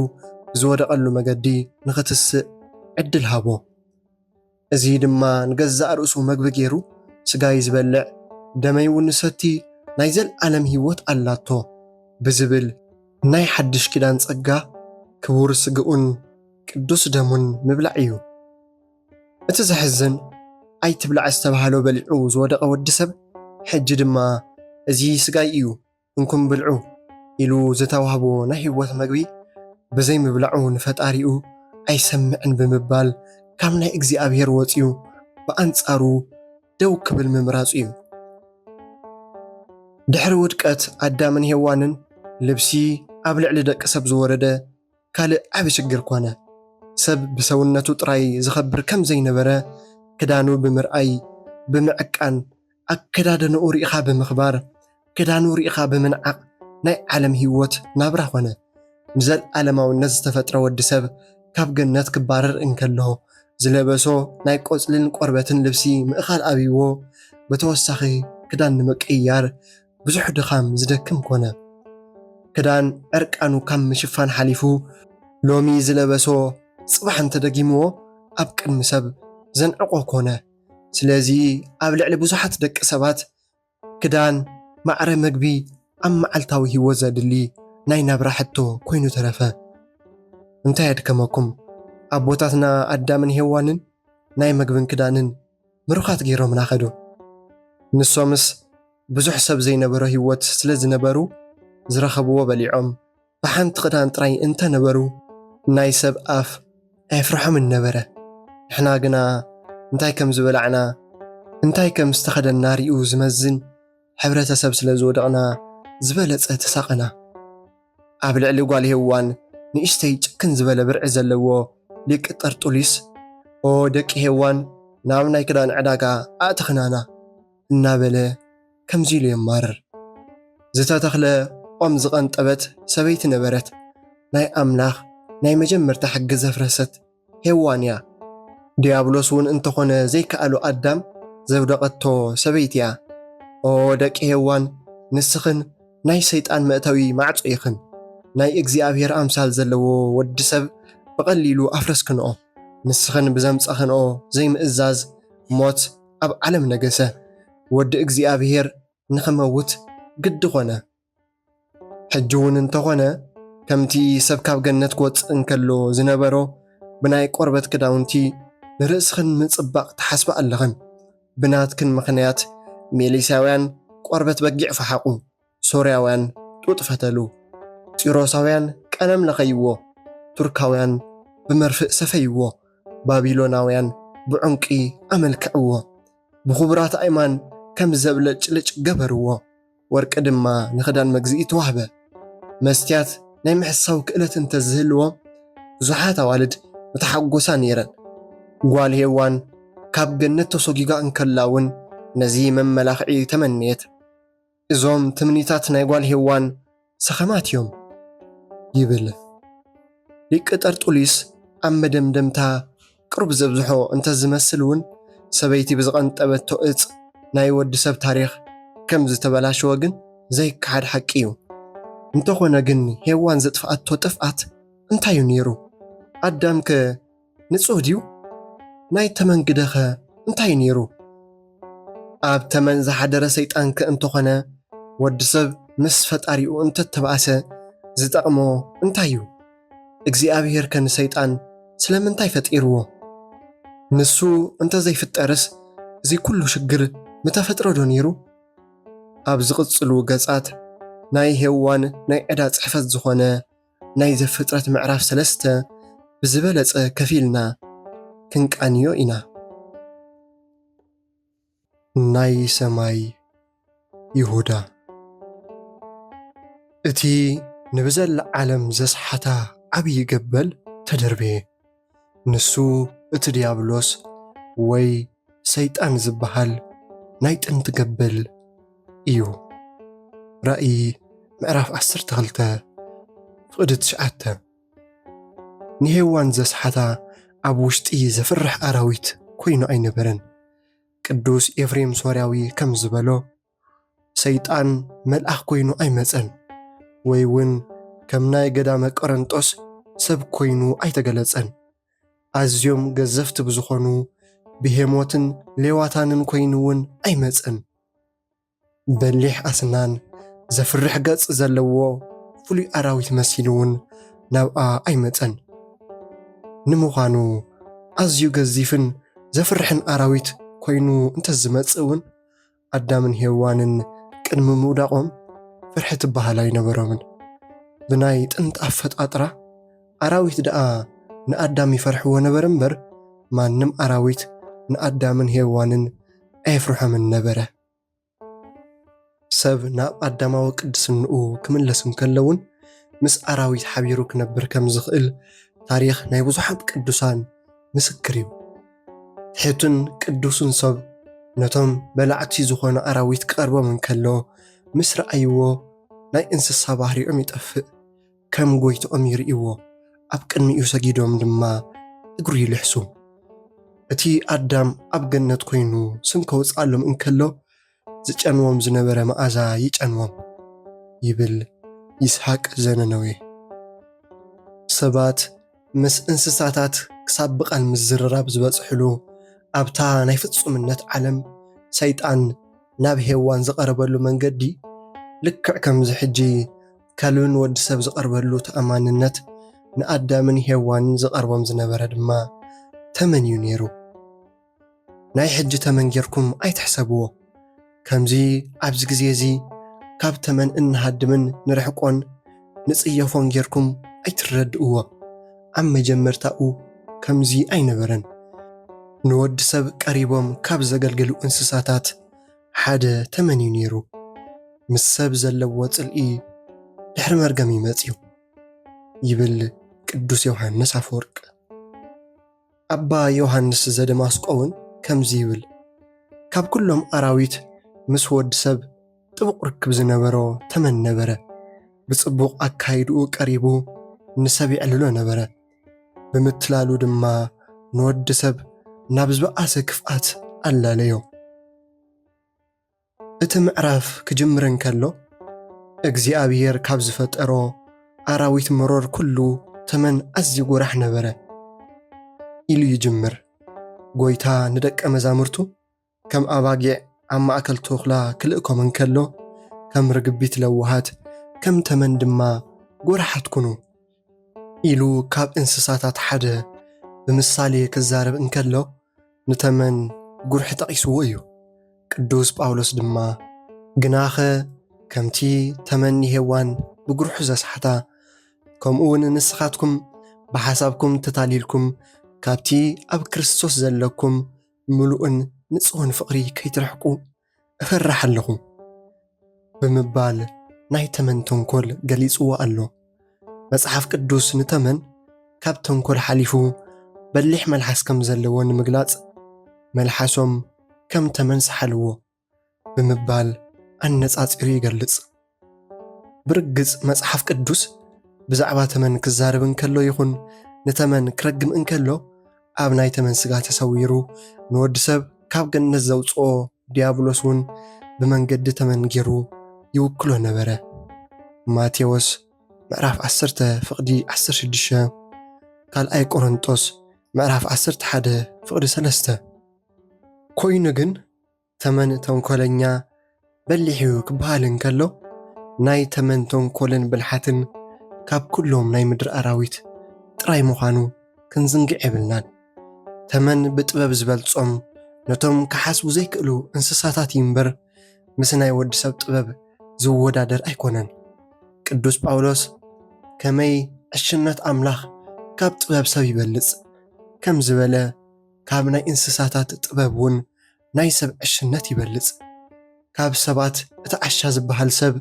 ዝወደቐሉ መገዲ ንኽትስእ ዕድል ሃቦ። እዚ ድማ ንገዛእ ርእሱ መግቢ ገይሩ፣ "ስጋይ ዝበልዕ፣ ደመይ እውን ዝሰቲ ናይ ዘለኣለም ህይወት ኣላቶ" ብዝብል ናይ ሓድሽ ኪዳን ጸጋ፣ ክቡር ስግኡን ቅዱስ ደሙን ምብላዕ እዩ። እቲ ዘሕዝን፣ ኣይትብላዕ ዝተባህሎ በሊዑ ዝወደቐ ወዲ ሰብ፣ ሕጂ ድማ "እዚ ስጋይ እዩ፣ እንኩም ብልዑ" ኢሉ ዝተዋህቦ ናይ ህይወት መግቢ ብዘይምብላዑ ንፈጣሪኡ ኣይሰምዕን ብምባል፣ ካብ ናይ እግዚኣብሔር ወጺኡ ብኣንጻሩ ደው ክብል ምምራጹ እዩ። ድሕሪ ውድቀት ኣዳምን ሄዋንን፣ ልብሲ ኣብ ልዕሊ ደቂ ሰብ ዝወረደ ካልእ ዓቢ ሽግር ኮነ። ሰብ ብሰውነቱ ጥራይ ዝኸብር ከም ዘይነበረ፣ ክዳኑ ብምርኣይ፣ ብምዕቃን፣ ኣከዳድንኡ ርኢኻ ብምኽባር፣ ክዳኑ ርኢኻ ብምንዓቕ ናይ ዓለም ህይወት ናብራ ኮነ። ንዘለኣለማውነት ዝተፈጥረ ወዲ ሰብ ካብ ገነት ክባረር እንከሎ፣ ዝለበሶ ናይ ቆጽልን ቆርበትን ልብሲ ምእኻል ኣብይዎ፣ ብተወሳኺ ክዳን ንምቅይያር ብዙሕ ድኻም ዝደክም ኮነ። ክዳን ዕርቃኑ ካብ ምሽፋን ሓሊፉ፣ ሎሚ ዝለበሶ ጽባሕ እንተደጊምዎ፣ ኣብ ቅድሚ ሰብ ዘንዕቆ ኮነ። ስለዚ ኣብ ልዕሊ ብዙሓት ደቂ ሰባት፣ ክዳን፣ ማዕረ መግቢ፣ ኣብ መዓልታዊ ህይወት ዘድሊ ናይ ናብራ ሕቶ ኮይኑ ተረፈ። እንታይ ኣድከመኩም? ኣቦታትና ኣዳምን ሄዋንን ናይ መግብን ክዳንን ምሩኻት ገይሮምና ኸዱ። ንሶምስ ብዙሕ ሰብ ዘይነበሮ ህይወት ስለ ዝነበሩ፣ ዝረኸብዎ በሊዖም፣ ብሓንቲ ክዳን ጥራይ እንተነበሩ፣ ናይ ሰብ ኣፍ ኣየፍርሖምን ነበረ። ንሕና ግና እንታይ ከም ዝበላዕና፣ እንታይ ከም ዝተኸደና ሪኡ ዝመዝን ሕብረተሰብ ስለ ዝወደቕና፣ ዝበለጸ ተሳቐና። ኣብ ልዕሊ ጓል ሄዋን ንእሽተይ ጭክን ዝበለ ብርዒ ዘለዎ ሊቅ ጠርጡሊስ፣ "ኦ ደቂ ሄዋን፣ ናብ ናይ ክዳን ዕዳጋ ኣእተኽናና" እናበለ ከምዚ ኢሉ የማርር። ዝተተኽለ ኦም ዝቐንጠበት ሰበይቲ ነበረት። ናይ ኣምላኽ ናይ መጀመርታ ሕጊ ዘፍረሰት ሄዋን እያ። ዲያብሎስ እውን እንተኾነ ዘይከኣሎ ኣዳም ዘውደቐቶ ሰበይቲ እያ። ኦ ደቂ ሄዋን፣ ንስኽን ናይ ሰይጣን መእተዊ ማዕጾ ኢኽን። ናይ እግዚኣብሔር ኣምሳል ዘለዎ ወዲ ሰብ ብቐሊሉ ኣፍረስክንኦ። ንስኽን ብዘምጻኽንኦ ዘይምእዛዝ ሞት ኣብ ዓለም ነገሰ። ወዲ እግዚኣብሔር ንኽመውት ግዲ ኾነ። ሕጂ እውን እንተኾነ፣ ከምቲ ሰብ ካብ ገነት ክወጽእ እንከሎ ዝነበሮ ብናይ ቆርበት ክዳውንቲ ንርእስኽን ምጽባቕ ትሓስባ ኣለኽን። ብናትክን ምኽንያት ሜሊሳውያን ቆርበት በጊዕ ፈሓቑ፣ ሶርያውያን ጡጥ ፈተሉ፣ ጢሮሳውያን ቀለም ለኸይዎ፣ ቱርካውያን ብመርፍእ ሰፈይዎ፣ ባቢሎናውያን ብዑንቂ ኣመልክዕዎ፣ ብኽቡራት ኣእማን ከም ዘብለጭልጭ ገበርዎ፣ ወርቂ ድማ ንኽዳን መግዝኢ ተዋህበ። መስትያት ናይ ምሕሳው ክእለት እንተዝህልዎ፣ ብዙሓት ኣዋልድ ምተሓጎሳ ነይረን። ጓል ሄዋን ካብ ገነት ተሶጊጋ እንከላ እውን ነዚ መመላኽዒ ተመነየት። እዞም ትምኒታት ናይ ጓል ሄዋን ሰኸማት እዮም ይብል። ሊቅ ጠርጡሊስ ኣብ መደምደምታ ቅሩብ ዘብዝሖ እንተዝመስል እውን፣ ሰበይቲ ብዝቐንጠበቶ እጽ ናይ ወዲ ሰብ ታሪኽ ከም ዝተበላሸወ ግን ዘይከሓድ ሓቂ እዩ። እንተኾነ ግን ሄዋን ዘጥፍኣቶ ጥፍኣት እንታይ እዩ ነይሩ? ኣዳምከ ንጹህ ድዩ? ናይ ተመን ግደኸ እንታይ ነይሩ? ኣብ ተመን ዝሓደረ ሰይጣንከ እንተኾነ፣ ወዲ ሰብ ምስ ፈጣሪኡ እንተተባእሰ ዝጠቕሞ እንታይ እዩ? እግዚኣብሔርከ ንሰይጣን ስለምንታይ ፈጢርዎ? ንሱ እንተዘይፍጠርስ፣ እዚ ኩሉ ሽግር ምተፈጥሮ ዶ ነይሩ? ኣብ ዝቕጽሉ ገጻት ናይ ሄዋን ናይ ዕዳ ጽሕፈት ዝኾነ ናይ ዘፍጥረት ምዕራፍ ሰለስተ ብዝበለጸ ከፊልና ክንቃንዮ ኢና። ናይ ሰማይ ይሁዳ። እቲ ንብዘላ ዓለም ዘስሓታ ዓብዪ ገበል ተደርበየ። ንሱ እቲ ዲያብሎስ ወይ ሰይጣን ዝበሃል ናይ ጥንቲ ገበል እዩ። ራእይ ምዕራፍ ዓሰርተ ክልተ ፍቕዲ ትሽዓተ። ንሄዋን ዘስሓታ ኣብ ውሽጢ ዘፍርሕ ኣራዊት ኮይኑ ኣይነበረን። ቅዱስ ኤፍሬም ሶርያዊ ከም ዝበሎ፣ ሰይጣን መልኣኽ ኮይኑ ኣይመጸን፣ ወይ እውን ከም ናይ ገዳመ ቆረንጦስ ሰብ ኮይኑ ኣይተገለጸን። ኣዝዮም ገዘፍቲ ብዝኾኑ ብሄሞትን ሌዋታንን ኮይኑ እውን ኣይመጸን። በሊሕ ኣስናን ዘፍርሕ ገጽ ዘለዎ ፍሉይ ኣራዊት መሲሉ እውን ናብኣ ኣይመጸን። ንምዃኑ ኣዝዩ ገዚፍን ዘፍርሕን ኣራዊት ኮይኑ እንተዝመጽእ እውን ኣዳምን ሄዋንን ቅድሚ ምውዳቖም ፍርሒ ትበሃል ኣይነበሮምን። ብናይ ጥንቲ ኣፈጣጥራ ኣራዊት ደኣ ንኣዳም ይፈርሕዎ ነበር እምበር ማንም ኣራዊት ንኣዳምን ሄዋንን ኣየፍርሖምን ነበረ። ሰብ ናብ ኣዳማዊ ቅድስንኡ ክምለስ እንከሎ እውን ምስ ኣራዊት ሓቢሩ ክነብር ከም ዝኽእል ታሪኽ ናይ ብዙሓት ቅዱሳን ምስክር እዩ። ትሑትን ቅዱስን ሰብ ነቶም በላዕቲ ዝኾኑ ኣራዊት ክቐርቦም እንከሎ ምስ ረኣይዎ ናይ እንስሳ ባህሪኦም ይጠፍእ፣ ከም ጎይትኦም ይርእይዎ፣ ኣብ ቅድሚኡ ሰጊዶም ድማ እግሩ ይልሕሱ። እቲ ኣዳም ኣብ ገነት ኮይኑ ስም ከውጽኣሎም እንከሎ ዝጨንዎም ዝነበረ መኣዛ ይጨንዎም ይብል ይስሐቅ ዘነነዌ። ሰባት ምስ እንስሳታት ክሳብ ብቓል ምዝርራብ ዝበጽሕሉ ኣብታ ናይ ፍጹምነት ዓለም ሰይጣን ናብ ሄዋን ዝቐረበሉ መንገዲ ልክዕ ከምዚ ሕጂ ከልብን ወዲ ሰብ ዝቐርበሉ ተኣማንነት ንኣዳምን ሄዋንን ዝቐርቦም ዝነበረ ድማ ተመን እዩ ነይሩ። ናይ ሕጂ ተመን ጌርኩም ኣይትሕሰብዎ። ከምዚ ኣብዚ ግዜ እዚ ካብ ተመን እንሃድምን ንርሕቆን ንጽየፎን ጌርኩም ኣይትረድእዎ። ኣብ መጀመርታኡ ከምዚ ኣይነበረን። ንወዲ ሰብ ቀሪቦም ካብ ዘገልግሉ እንስሳታት ሓደ ተመን እዩ ነይሩ። ምስ ሰብ ዘለዎ ጽልኢ ድሕሪ መርገም እዩ መጺኡ ይብል ቅዱስ ዮሃንስ ኣፈወርቅ። ኣባ ዮሃንስ ዘደማስቆ እውን ከምዚ ይብል፣ ካብ ኩሎም ኣራዊት ምስ ወዲ ሰብ ጥቡቕ ርክብ ዝነበሮ ተመን ነበረ። ብጽቡቕ ኣካይድኡ ቀሪቡ ንሰብ የዕልሎ ነበረ። ብምትላሉ ድማ ንወዲ ሰብ ናብ ዝበኣሰ ክፍኣት ኣላለዮ። እቲ ምዕራፍ ክጅምር እንከሎ፣ እግዚኣብሔር ካብ ዝፈጠሮ ኣራዊት መሮር ኩሉ ተመን ኣዝዩ ጎራሕ ነበረ ኢሉ ይጅምር። ጎይታ ንደቀ መዛሙርቱ ከም ኣባጊዕ ኣብ ማእከል ተኹላ ክልእኮም እንከሎ፣ ከም ርግቢት ለዋሃት፣ ከም ተመን ድማ ጎራሓት ኩኑ ኢሉ ካብ እንስሳታት ሓደ ብምሳሌ ክዛረብ እንከሎ፣ ንተመን ጉርሒ ጠቒስዎ እዩ። ቅዱስ ጳውሎስ ድማ፣ ግናኸ ከምቲ ተመን ንሄዋን ብጉርሑ ዘስሓታ፣ ከምኡ እውን ንስኻትኩም ብሓሳብኩም ተታሊልኩም ካብቲ ኣብ ክርስቶስ ዘለኩም ምሉእን ንጹህን ፍቕሪ ከይትርሕቁ እፈርሕ ኣለኹ ብምባል ናይ ተመን ተንኮል ገሊጽዎ ኣሎ። መጽሓፍ ቅዱስ ንተመን ካብ ተንኮል ሓሊፉ በሊሕ መልሓስ ከም ዘለዎ ንምግላጽ፣ መልሓሶም ከም ተመን ሰሓልዎ ብምባል ኣነጻጺሩ ይገልጽ። ብርግጽ መጽሓፍ ቅዱስ ብዛዕባ ተመን ክዛረብ እንከሎ ይኹን ንተመን ክረግም እንከሎ፣ ኣብ ናይ ተመን ስጋ ተሰዊሩ ንወዲ ሰብ ካብ ገነት ዘውጽኦ ዲያብሎስ እውን ብመንገዲ ተመን ገይሩ ይውክሎ ነበረ። ማቴዎስ ምዕራፍ ዓሰርተ ፍቕዲ ዓሰርተ ሽዱሽተ፣ ካልኣይ ቆሮንጦስ ምዕራፍ ዓሰርተ ሓደ ፍቕዲ ሰለስተ። ኮይኑ ግን ተመን ተንኮለኛ በሊሕ እዩ ክበሃል እንከሎ፣ ናይ ተመን ተንኮልን ብልሓትን ካብ ኩሎም ናይ ምድሪ ኣራዊት ጥራይ ምዃኑ ክንዝንግዕ የብልናን። ተመን ብጥበብ ዝበልጾም ነቶም ክሓስቡ ዘይክእሉ እንስሳታት እዩ እምበር፣ ምስ ናይ ወዲ ሰብ ጥበብ ዝወዳደር ኣይኮነን። ቅዱስ ጳውሎስ ከመይ ዕሽነት ኣምላኽ ካብ ጥበብ ሰብ ይበልጽ ከም ዝበለ፣ ካብ ናይ እንስሳታት ጥበብ እውን ናይ ሰብ ዕሽነት ይበልጽ። ካብ ሰባት እቲ ዓሻ ዝበሃል ሰብ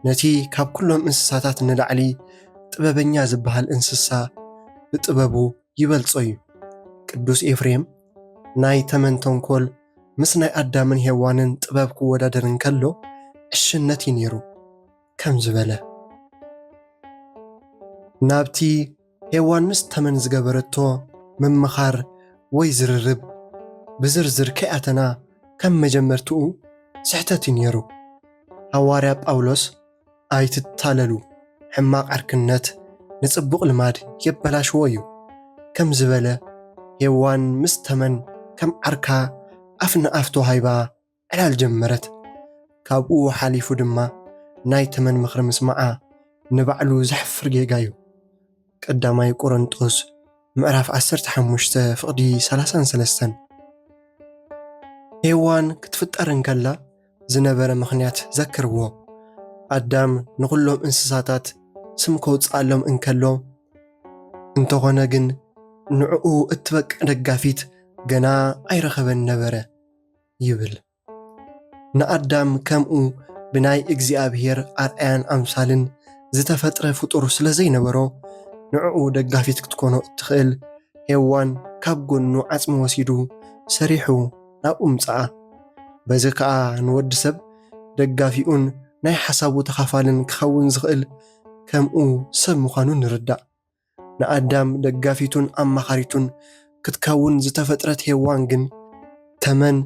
ነቲ ካብ ኩሎም እንስሳታት ንላዕሊ ጥበበኛ ዝበሃል እንስሳ ብጥበቡ ይበልጾ እዩ። ቅዱስ ኤፍሬም ናይ ተመን ተንኮል ምስ ናይ ኣዳምን ሄዋንን ጥበብ ክወዳደር እንከሎ ዕሽነት እዩ ነይሩ ከም ዝበለ፣ ናብቲ ሄዋን ምስ ተመን ዝገበረቶ ምምኻር ወይ ዝርርብ ብዝርዝር ከይኣተና፣ ከም መጀመርትኡ ስሕተት እዩ ነይሩ። ሃዋርያ ጳውሎስ ኣይትታለሉ፣ ሕማቕ ዓርክነት ንጽቡቕ ልማድ የበላሽዎ እዩ ከም ዝበለ፣ ሄዋን ምስ ተመን ከም ዓርካ ኣፍ ንኣፍ ተዋሂባ ዕላል ጀመረት። ካብኡ ሓሊፉ ድማ ናይ ተመን ምኽሪ ምስማዓ ንባዕሉ ዘሕፍር ጌጋ እዩ። ቀዳማይ ቆሮንጦስ ምዕራፍ ዓሰርተ ሓሙሽተ ፍቕዲ ሰላሳን ሰለስተን። ሄዋን ክትፍጠር እንከላ ዝነበረ ምኽንያት ዘክርዎ። ኣዳም ንኹሎም እንስሳታት ስም ከውፅኣሎም እንከሎ፣ እንተኾነ ግን ንዕኡ እትበቅዕ ደጋፊት ገና ኣይረኸበን ነበረ ይብል። ንኣዳም ከምኡ ብናይ እግዚኣብሔር ኣርኣያን ኣምሳልን ዝተፈጥረ ፍጡር ስለ ዘይነበሮ፣ ንዕኡ ደጋፊት ክትኮኖ እትኽእል ሄዋን ካብ ጎኑ ዓጽሚ ወሲዱ ሰሪሑ ናብኡ ምጽኣ። በዚ ከኣ ንወዲ ሰብ ደጋፊኡን ናይ ሓሳቡ ተኻፋልን ክኸውን ዝኽእል ከምኡ ሰብ ምዃኑ ንርዳእ። ንኣዳም ደጋፊቱን ኣማኻሪቱን ክትከውን ዝተፈጥረት ሄዋን ግን፣ ተመን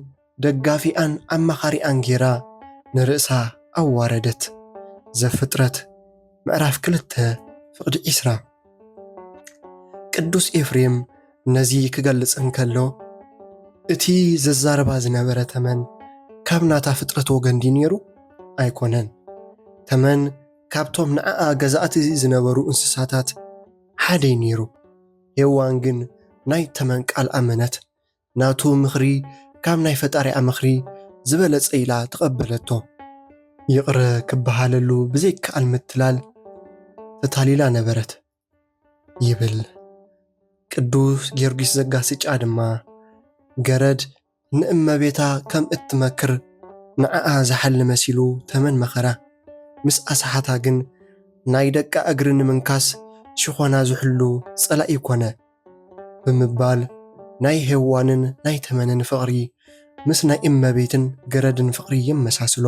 ደጋፊኣን ኣማኻሪኣን ጌራ ንርእሳ ኣዋረደት። ዘፍጥረት ምዕራፍ ክልተ ፍቕዲ ዒስራ። ቅዱስ ኤፍሬም ነዚ ክገልጽ እንከሎ፣ እቲ ዘዛርባ ዝነበረ ተመን ካብ ናታ ፍጥረት ወገን ድዩ ነይሩ? ኣይኮነን። ተመን ካብቶም ንዓኣ ገዛእቲ ዝነበሩ እንስሳታት ሓደ እዩ ነይሩ። ሄዋን ግን ናይ ተመን ቃል ኣመነት። ናቱ ምኽሪ ካብ ናይ ፈጣሪኣ ምኽሪ ዝበለጸ ኢላ ተቐበለቶ። ይቕረ ክበሃለሉ ብዘይከኣል ምትላል ተታሊላ ነበረት ይብል። ቅዱስ ጊዮርጊስ ዘጋስጫ ድማ፣ ገረድ ንእመቤታ ከም እትመክር ንዓኣ ዝሓሊ መሲሉ ተመን መኸራ። ምስ ኣስሓታ ግን፣ ናይ ደቃ እግሪ ንምንካስ ሽኾና ዝሕሉ ጸላኢ ኮነ ብምባል፣ ናይ ሄዋንን ናይ ተመንን ፍቕሪ ምስ ናይ እመቤትን ገረድን ፍቕሪ የመሳስሎ።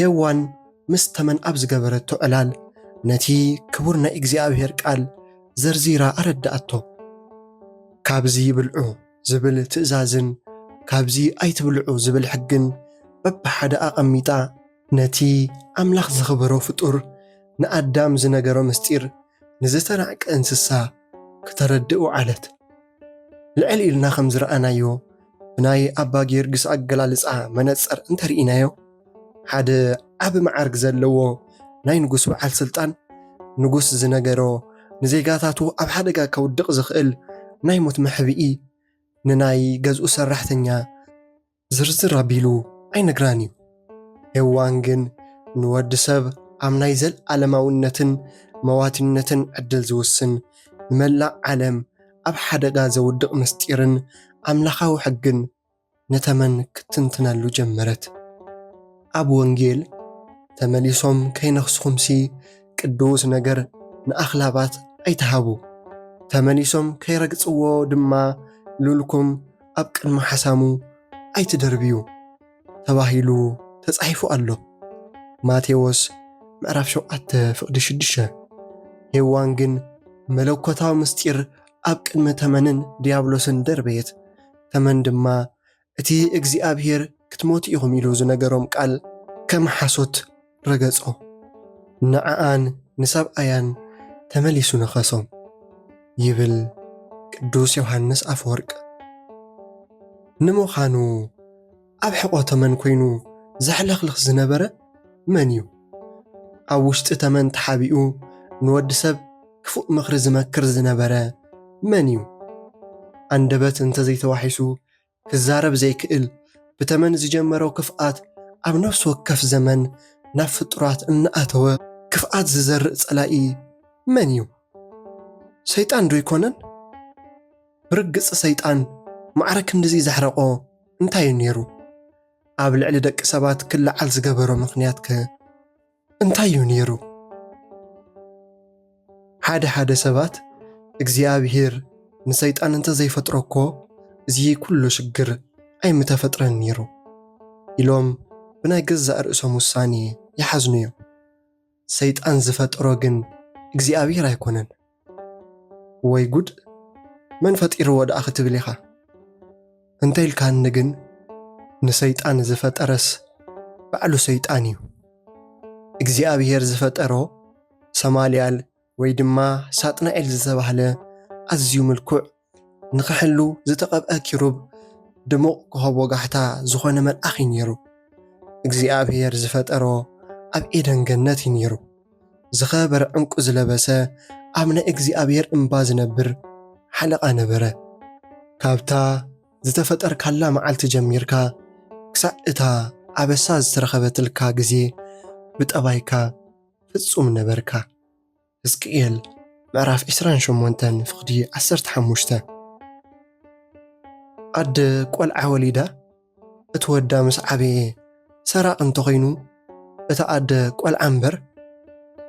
ሄዋን ምስ ተመን ኣብ ዝገበረቶ ዕላል፣ ነቲ ክቡር ናይ እግዚኣብሔር ቃል ዘርዚራ ኣረድኣቶ። ካብዚ ብልዑ ዝብል ትእዛዝን ካብዚ ኣይትብልዑ ዝብል ሕግን በብሓደ ኣቐሚጣ፣ ነቲ ኣምላኽ ዘኽበሮ ፍጡር ንኣዳም ዝነገሮ ምስጢር ንዝተናዕቀ እንስሳ ክተረድእ ወዓለት። ልዕል ኢልና ከም ዝረኣናዮ፣ ብናይ ኣባ ጊዮርጊስ ኣገላልጻ መነጽር እንተርኢናዮ፣ ሓደ ዓቢ መዓርግ ዘለዎ ናይ ንጉስ በዓል ስልጣን፣ ንጉስ ዝነገሮ ንዜጋታቱ ኣብ ሓደጋ ከውድቕ ዝኽእል ናይ ሞት መሕብኢ ንናይ ገዝኡ ሰራሕተኛ ዝርዝር ኣቢሉ ኣይነግራን እዩ። ሄዋን ግን ንወዲ ሰብ ኣብ ናይ ዘለዓለማውነትን መዋቲነትን ዕድል ዝውስን፣ ንመላእ ዓለም ኣብ ሓደጋ ዘውድቕ ምስጢርን ኣምላኻዊ ሕግን ንተመን ክትንትነሉ ጀመረት። ኣብ ወንጌል፣ "ተመሊሶም ከይነኽስኹምሲ ቅዱስ ነገር ንኣኽላባት ኣይትሃቡ፣ ተመሊሶም ከይረግጽዎ ድማ ሉልኩም ኣብ ቅድሚ ሓሳሙ ኣይትደርብዩ" ተባሂሉ ተጻሒፉ ኣሎ። ማቴዎስ ምዕራፍ ሸውዓተ ፍቕዲ ሽዱሽተ። ሄዋን ግን መለኮታዊ ምስጢር ኣብ ቅድሚ ተመንን ዲያብሎስን ደርበየት። ተመን ድማ እቲ እግዚኣብሔር ክትሞቱ ኢኹም ኢሉ ዝነገሮም ቃል ከም ሓሶት ረገጾ። ንዓኣን ንሰብኣያን ተመሊሱ ነኸሶም ይብል ቅዱስ ዮሃንስ ኣፈወርቅ። ንምዃኑ ኣብ ሕቖ ተመን ኮይኑ ዘሕለኽልኽ ዝነበረ መን እዩ? ኣብ ውሽጢ ተመን ተሓቢኡ ንወዲ ሰብ ክፉእ ምኽሪ ዝመክር ዝነበረ መን እዩ? ኣንደበት እንተዘይተዋሒሱ ክዛረብ ዘይክእል፣ ብተመን ዝጀመረው ክፍኣት ኣብ ነፍሲ ወከፍ ዘመን ናብ ፍጡራት እናኣተወ ክፍኣት ዝዘርእ ጸላኢ መን እዩ? ሰይጣን ዶ ኣይኮነን? ብርግጽ ሰይጣን ማዕረ ክንድዚ ዘሕረቆ እንታይ እዩ ነይሩ? ኣብ ልዕሊ ደቂ ሰባት ክለዓል ዝገበሮ ምኽንያት ከ እንታይ እዩ ነይሩ? ሓደ ሓደ ሰባት እግዚኣብሔር ንሰይጣን እንተዘይፈጥሮ እኮ እዚ ኩሉ ሽግር ኣይምተፈጥረን ነይሩ ኢሎም ብናይ ገዛእ ርእሶም ውሳኔ ይሓዝኑ እዮም። ሰይጣን ዝፈጠሮ ግን እግዚኣብሔር ኣይኮነን። ወይ ጉድ! መን ፈጢርዎ ደኣ ክትብል ኢኻ? እንተ ኢልካኒ ግን ንሰይጣን ዝፈጠረስ ባዕሉ ሰይጣን እዩ። እግዚኣብሔር ዝፈጠሮ ሰማልያል ወይ ድማ ሳጥናኤል ዝተባህለ ኣዝዩ ምልኩዕ ንኽሕሉ ዝተቐብአ ኪሩብ ድሙቕ ኮኸብ ወጋሕታ ዝኾነ መልኣኽ እዩ ነይሩ። እግዚኣብሔር ዝፈጠሮ ኣብ ኤደን ገነት እዩ ነይሩ። ዝኸበረ ዕንቁ ዝለበሰ ኣብ ናይ እግዚኣብሔር እምባ ዝነብር ሓለቓ ነበረ። ካብታ ዝተፈጠርካላ መዓልቲ ጀሚርካ ክሳዕ እታ ኣበሳ ዝተረኸበትልካ ግዜ ብጠባይካ ፍጹም ነበርካ። ሕዝቅኤል ምዕራፍ ዕስራን ሸሞንተን ፍቕዲ ዓሰርተ ሓሙሽተ። ኣደ ቆልዓ ወሊዳ እቲ ወዳ ምስ ዓበየ ሰራቕ እንተኾይኑ፣ እታ ኣደ ቆልዓ እምበር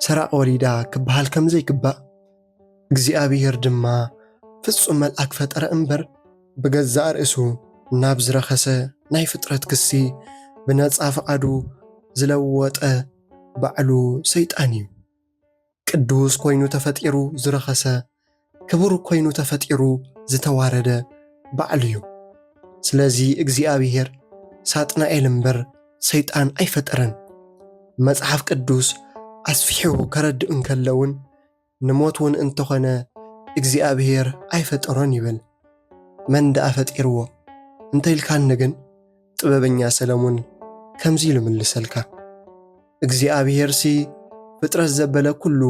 ሰራቕ ወሊዳ ክበሃል ከም ዘይግባእ፣ እግዚኣብሔር ድማ ፍጹም መልኣክ ፈጠረ እምበር፣ ብገዛእ ርእሱ ናብ ዝረኸሰ ናይ ፍጥረት ክሲ ብነጻ ፍቓዱ ዝለወጠ ባዕሉ ሰይጣን እዩ። ቅዱስ ኮይኑ ተፈጢሩ ዝረኸሰ፣ ክቡር ኮይኑ ተፈጢሩ ዝተዋረደ ባዕሉ እዩ። ስለዚ እግዚኣብሔር ሳጥናኤል እምበር ሰይጣን ኣይፈጠረን። መጽሓፍ ቅዱስ ኣስፊሑ ከረድእ እንከሎ እውን፣ ንሞት እውን እንተኾነ እግዚኣብሔር ኣይፈጠሮን ይብል። መን ደኣ ፈጢርዎ እንተ ኢልካኒ ግን፣ ጥበበኛ ሰለሙን ከምዚ ኢሉ ምልሰልካ፣ እግዚኣብሔርሲ ፍጥረት ዘበለ ኩሉ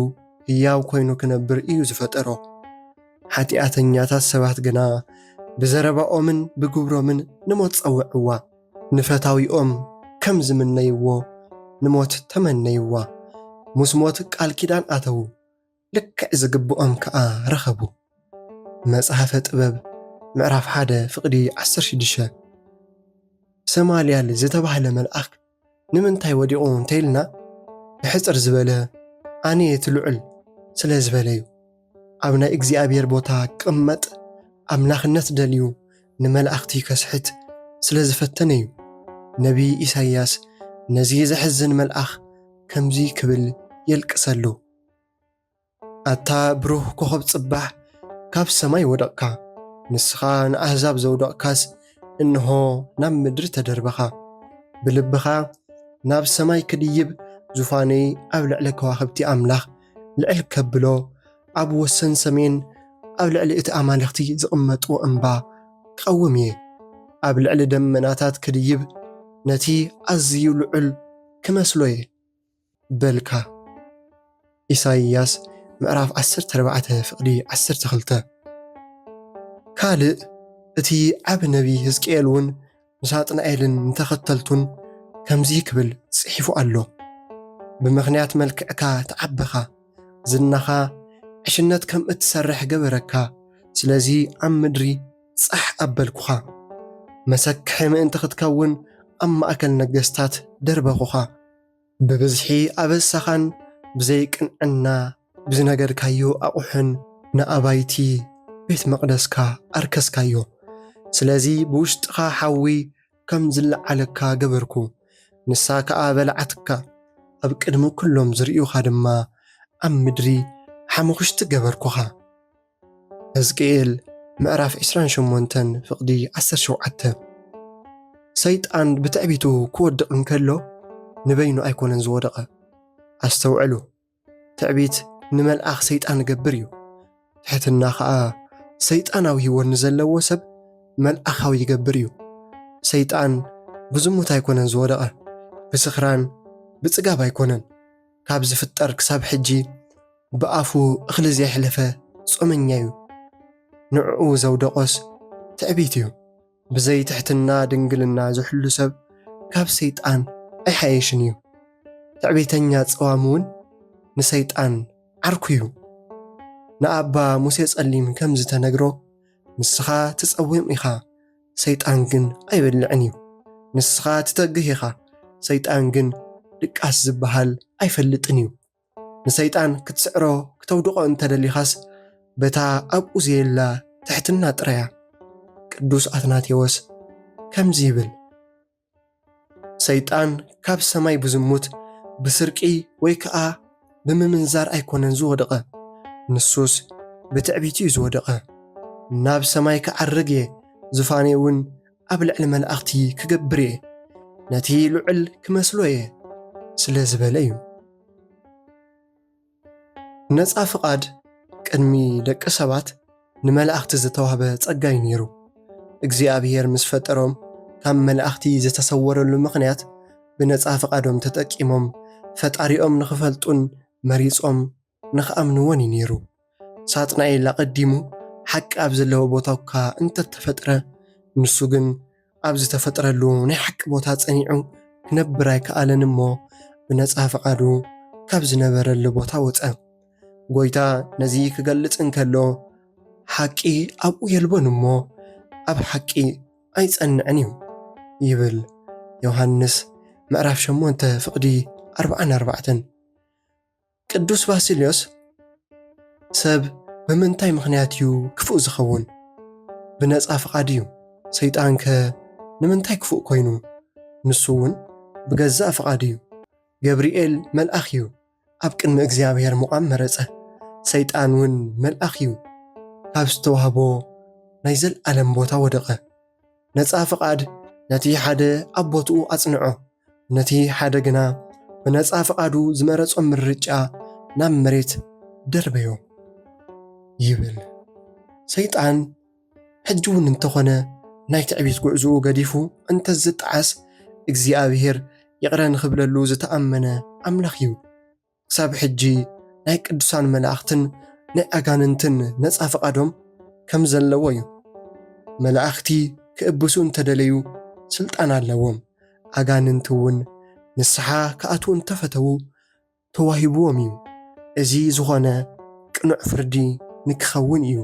ህያው ኮይኑ ክነብር እዩ ዝፈጠሮ። ሓጢኣተኛታት ሰባት ግና ብዘረባኦምን ብግብሮምን ንሞት ጸውዕዋ። ንፈታዊኦም ከም ዝምነይዎ ንሞት ተመነይዋ። ምስ ሞት ቃል ኪዳን ኣተዉ፣ ልክዕ ዝግብኦም ከኣ ረኸቡ። መጽሓፈ ጥበብ ምዕራፍ ሓደ ፍቕዲ ዓሰርተ ሽዱሽተ። ሰማልያል ዝተባህለ መልኣኽ ንምንታይ ወዲቑ እንተኢልና፣ ብሕጽር ዝበለ ኣነ እቲ ልዑል ስለ ዝበለ እዩ። ኣብ ናይ እግዚኣብሔር ቦታ ክቕመጥ ኣምላኽነት ደልዩ ንመላእኽቲ ከስሕት ስለ ዝፈተነ እዩ። ነቢይ ኢሳይያስ ነዚ ዘሕዝን መልኣኽ ከምዚ ክብል የልቅሰሉ። ኣታ ብሩህ ኮኸብ ጽባሕ፣ ካብ ሰማይ ወደቕካ፣ ንስኻ ንኣህዛብ ዘውደቕካስ፣ እንሆ ናብ ምድሪ ተደርበኻ። ብልብኻ ናብ ሰማይ ክድይብ፣ ዙፋነይ ኣብ ልዕሊ ከዋኽብቲ ኣምላኽ ልዕል ከብሎ፣ ኣብ ወሰን ሰሜን ኣብ ልዕሊ እቲ ኣማልኽቲ ዝቕመጥዎ እምባ ክቐውም እየ። ኣብ ልዕሊ ደመናታት ክድይብ፣ ነቲ ኣዝዩ ልዑል ክመስሎ እየ። በልካ። ኢሳይያስ ምዕራፍ ዓሰርተ ኣርባዕተ ፍቕዲ ዓሰርተ ክልተ። ካልእ እቲ ዓቢ ነቢይ ህዝቅኤል እውን ንሳጥናኤልን ንተኸተልቱን ከምዚ ክብል ጽሒፉ ኣሎ። ብምኽንያት መልክዕካ ተዓበኻ፣ ዝናኻ ዕሽነት ከም እትሰርሕ ገበረካ። ስለዚ ኣብ ምድሪ ጻሕ ኣበልኩኻ። መሰክሒ ምእንቲ ክትከውን ኣብ ማእከል ነገስታት ደርበኹኻ። ብብዝሒ ኣበሳኻን ብዘይቅንዕና ብዝነገድካዮ ኣቑሑን ንኣባይቲ ቤት መቕደስካ ኣርከስካዮ። ስለዚ ብውሽጥኻ ሓዊ ከም ዝለዓለካ ገበርኩ፣ ንሳ ከኣ በላዓትካ። ኣብ ቅድሚ ኩሎም ዝርእዩኻ ድማ ኣብ ምድሪ ሓሙኽሽቲ ገበርኩኻ። ሕዝቅኤል ምዕራፍ ዕስራን ሸሞንተን ፍቕዲ ዓሰርተ ሸውዓተ። ሰይጣን ብትዕቢቱ ክወድቕ እንከሎ ንበይኑ ኣይኮነን ዝወደቐ። ኣስተውዕሉ፣ ትዕቢት ንመልኣኽ ሰይጣን ይገብር እዩ። ትሕትና ኸኣ ሰይጣናዊ ህይወት ንዘለዎ ሰብ መልኣኻዊ ይገብር እዩ። ሰይጣን ብዝሙት ኣይኮነን ዝወደቐ፣ ብስኽራን ብጽጋብ ኣይኮነን። ካብ ዝፍጠር ክሳብ ሕጂ ብኣፉ እኽሊ ዘየሕለፈ ጾመኛ እዩ። ንዕኡ ዘውደቖስ ትዕቢት እዩ። ብዘይ ትሕትና ድንግልና ዝሕሉ ሰብ ካብ ሰይጣን ኣይሓየሽን እዩ። ትዕቢተኛ ጸዋም እውን ንሰይጣን ዓርኩ እዩ። ንኣባ ሙሴ ጸሊም ከም ዝተነግሮ፣ "ንስኻ ትጸውም ኢኻ፣ ሰይጣን ግን ኣይበልዕን እዩ። ንስኻ ትተግህ ኢኻ፣ ሰይጣን ግን ድቃስ ዝበሃል ኣይፈልጥን እዩ። ንሰይጣን ክትስዕሮ፣ ክተውድቖ እንተደሊኻስ፣ በታ ኣብኡ ዘየላ ትሕትና ጥራያ." ቅዱስ ኣትናቴዎስ ከምዚ ይብል፣ "ሰይጣን ካብ ሰማይ ብዝሙት፣ ብስርቂ ወይ ከኣ ብምምንዛር ኣይኮነን ዝወደቐ፣ ንሱስ ብትዕቢት እዩ ዝወደቐ። ናብ ሰማይ ክዓርግ እየ፣ ዙፋነይ እውን ኣብ ልዕሊ መላእኽቲ ክገብር እየ፣ ነቲ ልዑል ክመስሎ እየ" ስለ ዝበለ እዩ። ነጻ ፍቓድ ቅድሚ ደቂ ሰባት ንመላእኽቲ ዝተዋህበ ጸጋ እዩ ነይሩ። እግዚኣብሔር ምስ ፈጠሮም፣ ካብ መላእኽቲ ዝተሰወረሉ ምኽንያት፣ ብነጻ ፍቓዶም ተጠቂሞም ፈጣሪኦም ንኽፈልጡን መሪጾም ንኽኣምንዎን እዩ ነይሩ። ሳጥናኤል ኣቐዲሙ ሓቂ ኣብ ዘለዎ ቦታ እኳ እንተተፈጥረ፣ ንሱ ግን ኣብ ዝተፈጥረሉ ናይ ሓቂ ቦታ ጸኒዑ ክነብር ኣይከኣለን እሞ፣ ብነጻ ፍቓዱ ካብ ዝነበረሉ ቦታ ወጸ። ጎይታ ነዚ ክገልጽ እንከሎ፣ "ሓቂ ኣብኡ የልቦን እሞ፣ ኣብ ሓቂ ኣይጸንዕን እዩ" ይብል። ዮሃንስ ምዕራፍ ሸሞንተ ፍቕዲ ኣርብዓን ኣርባዕተን። ቅዱስ ባስልዮስ፣ "ሰብ ብምንታይ ምኽንያት እዩ ክፉእ ዝኸውን? ብነጻ ፍቓድ እዩ። ሰይጣንከ ንምንታይ ክፉእ ኮይኑ? ንሱ እውን ብገዛእ ፍቓድ እዩ። ገብርኤል መልኣኽ እዩ፣ ኣብ ቅድሚ እግዚኣብሔር ምዃም መረጸ። ሰይጣን እውን መልኣኽ እዩ፣ ካብ ዝተዋህቦ ናይ ዘለኣለም ቦታ ወደቐ። ነጻ ፍቓድ ነቲ ሓደ ኣብ ቦትኡ ኣጽንዖ፣ ነቲ ሓደ ግና ብነጻ ፍቓዱ ዝመረጾ ምርጫ ናብ መሬት ደርበዮ" ይብል። ሰይጣን ሕጂ እውን እንተኾነ ናይ ትዕቢት ጉዕዞኡ ገዲፉ እንተዝጠዓስ፣ እግዚኣብሔር ይቕረ ንኽብለሉ ዝተኣመነ ኣምላኽ እዩ። ክሳብ ሕጂ ናይ ቅዱሳን መላእኽትን ናይ ኣጋንንትን ነጻ ፍቓዶም ከም ዘለዎ እዩ። መላእኽቲ ክእብሱ እንተደለዩ ስልጣን ኣለዎም። ኣጋንንቲ እውን ንስሓ ክኣትዉ እንተፈተዉ ተዋሂብዎም እዩ። እዚ ዝኾነ ቅኑዕ ፍርዲ ንክኸውን እዩ።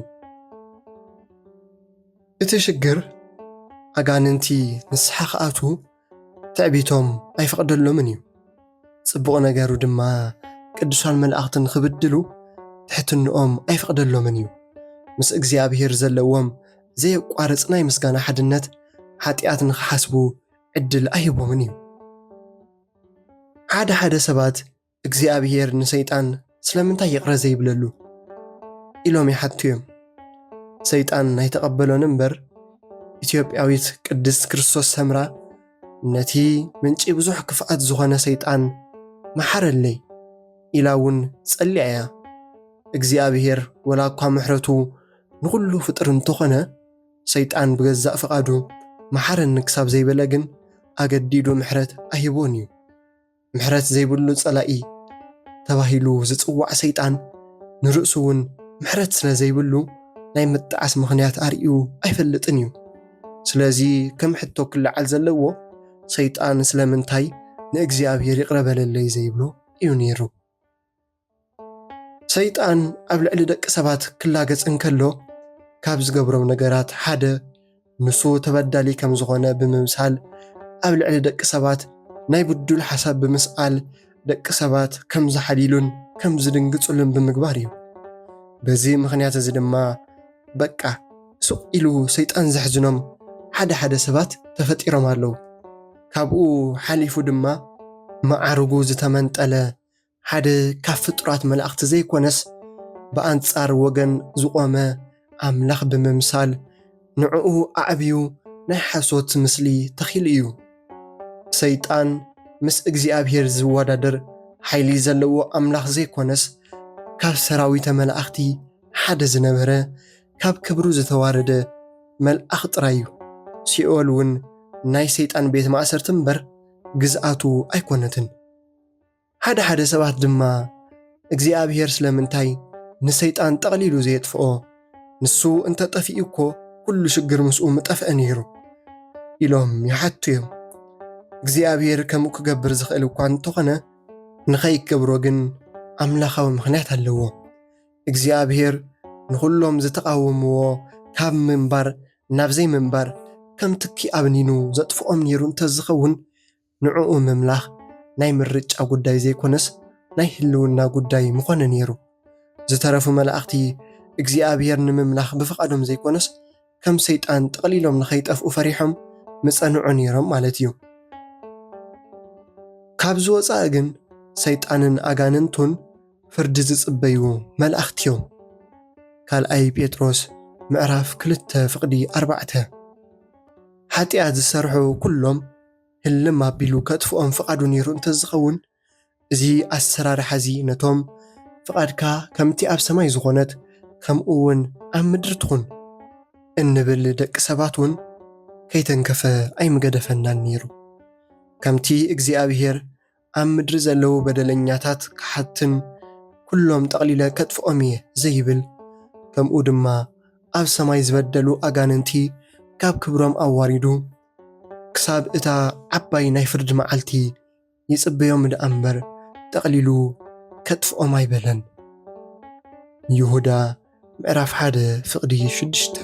እቲ ሽግር፣ ኣጋንንቲ ንስሓ ክኣትዉ ትዕቢቶም ኣይፈቕደሎምን እዩ። ጽቡቕ ነገሩ ድማ፣ ቅዱሳን መላእኽትን ክብድሉ ትሕትንኦም ኣይፈቕደሎምን እዩ። ምስ እግዚኣብሔር ዘለዎም ዘየቋርጽ ናይ ምስጋና ሓድነት፣ ሓጢኣት ንኽሓስቡ ዕድል ኣይህቦምን እዩ። ሓደ ሓደ ሰባት እግዚኣብሔር ንሰይጣን ስለምንታይ ይቕረ ዘይብለሉ ኢሎም ይሓቱ እዮም። ሰይጣን ኣይተቐበሎን እምበር፣ ኢትዮጵያዊት ቅድስት ክርስቶስ ሰምራ ነቲ ምንጪ ብዙሕ ክፍኣት ዝኾነ ሰይጣን መሓረለይ ኢላ እውን ጸሊያ እያ። እግዚኣብሔር ወላ እኳ ምሕረቱ ንኹሉ ፍጡር እንተኾነ፣ ሰይጣን ብገዛእ ፍቓዱ መሓረኒ ክሳብ ዘይበለ ግን፣ ኣገዲዱ ምሕረት ኣይህቦን እዩ። ምሕረት ዘይብሉ ጸላኢ ተባሂሉ ዝጽዋዕ ሰይጣን፣ ንርእሱ እውን ምሕረት ስለ ዘይብሉ፣ ናይ ምጥዓስ ምኽንያት ኣርእዩ ኣይፈልጥን እዩ። ስለዚ ከም ሕቶ ክለዓል ዘለዎ፣ ሰይጣን ስለምንታይ ንእግዚኣብሔር ይቕረ በለለይ ዘይብሎ እዩ ነይሩ። ሰይጣን ኣብ ልዕሊ ደቂ ሰባት ክላገጽ እንከሎ፣ ካብ ዝገብሮም ነገራት ሓደ፣ ንሱ ተበዳሊ ከም ዝኾነ ብምምሳል፣ ኣብ ልዕሊ ደቂ ሰባት ናይ ብዱል ሓሳብ ብምስኣል፣ ደቂ ሰባት ከም ዝሓልዩሉን ከም ዝድንግጹሉን ብምግባር እዩ። በዚ ምኽንያት እዚ ድማ፣ በቃ፣ ሱቕ ኢሉ ሰይጣን ዘሕዝኖም ሓደ ሓደ ሰባት ተፈጢሮም ኣለዉ። ካብኡ ሓሊፉ ድማ፣ መዓርጉ ዝተመንጠለ፣ ሓደ ካብ ፍጡራት መላእኽቲ ዘይኮነስ፣ ብኣንጻር ወገን ዝቖመ ኣምላኽ ብምምሳል፣ ንዕኡ ኣዕብዩ ናይ ሓሶት ምስሊ ተኺሉ እዩ። ሰይጣን ምስ እግዚኣብሔር ዝወዳደር ሓይሊ ዘለዎ ኣምላኽ ዘይኮነስ፣ ካብ ሰራዊተ መላእኽቲ ሓደ ዝነበረ፣ ካብ ክብሩ ዝተዋረደ መልኣኽ ጥራይ እዩ። ሲኦል እውን ናይ ሰይጣን ቤት ማእሰርቲ እምበር፣ ግዝኣቱ ኣይኮነትን። ሓደ ሓደ ሰባት ድማ፣ እግዚኣብሔር ስለምንታይ ንሰይጣን ጠቕሊሉ ዘየጥፍኦ? ንሱ እንተጠፊኡ እኮ፣ ኩሉ ሽግር ምስኡ ምጠፍአ ነይሩ። ኢሎም ይሓቱ እዮም። እግዚኣብሔር ከምኡ ክገብር ዝኽእል እኳ እንተኾነ፣ ንኸይገብሮ ግን ኣምላኻዊ ምኽንያት ኣለዎ። እግዚኣብሔር ንኹሎም ዝተቓወምዎ ካብ ምንባር ናብ ዘይምንባር ከም ትኪ ኣብኒኑ ዘጥፍኦም ነይሩ እንተዝኸውን፣ ንዕኡ ምምላኽ ናይ ምርጫ ጉዳይ ዘይኮነስ ናይ ህልውና ጉዳይ ምኾነ ነይሩ። ዝተረፉ መላእኽቲ እግዚኣብሔር ንምምላኽ ብፍቓዶም ዘይኮነስ ከም ሰይጣን ጠቕሊሎም ንኸይጠፍኡ ፈሪሖም ምጸንዑ ነይሮም ማለት እዩ። ካብ ዝወጻእ ግን ሰይጣንን ኣጋንንቱን ፍርዲ ዝጽበዩ መላእኽቲ እዮም። ካልኣይ ጴጥሮስ ምዕራፍ ክልተ ፍቕዲ ኣርባዕተ። ሓጢኣት ዝሰርሑ ኩሎም ህልም ኣቢሉ ከጥፍኦም ፍቓዱ ነይሩ እንተዝኸውን፣ እዚ ኣሰራርሓ እዚ ነቶም ፍቓድካ ከምቲ ኣብ ሰማይ ዝኾነት ከምኡ እውን ኣብ ምድሪ ትኹን እንብል ደቂ ሰባት እውን ከይተንከፈ ኣይምገደፈናን ነይሩ። ከምቲ እግዚኣብሔር ኣብ ምድሪ ዘለዉ በደለኛታት ክሓትን ኩሎም ጠቕሊለ ከጥፍኦም እየ ዘይብል፣ ከምኡ ድማ ኣብ ሰማይ ዝበደሉ ኣጋንንቲ ካብ ክብሮም ኣዋሪዱ ክሳብ እታ ዓባይ ናይ ፍርዲ መዓልቲ ይጽበዮም ደኣ እምበር ጠቕሊሉ ከጥፍኦም ኣይበለን። ይሁዳ ምዕራፍ ሓደ ፍቕዲ ሽዱሽተ።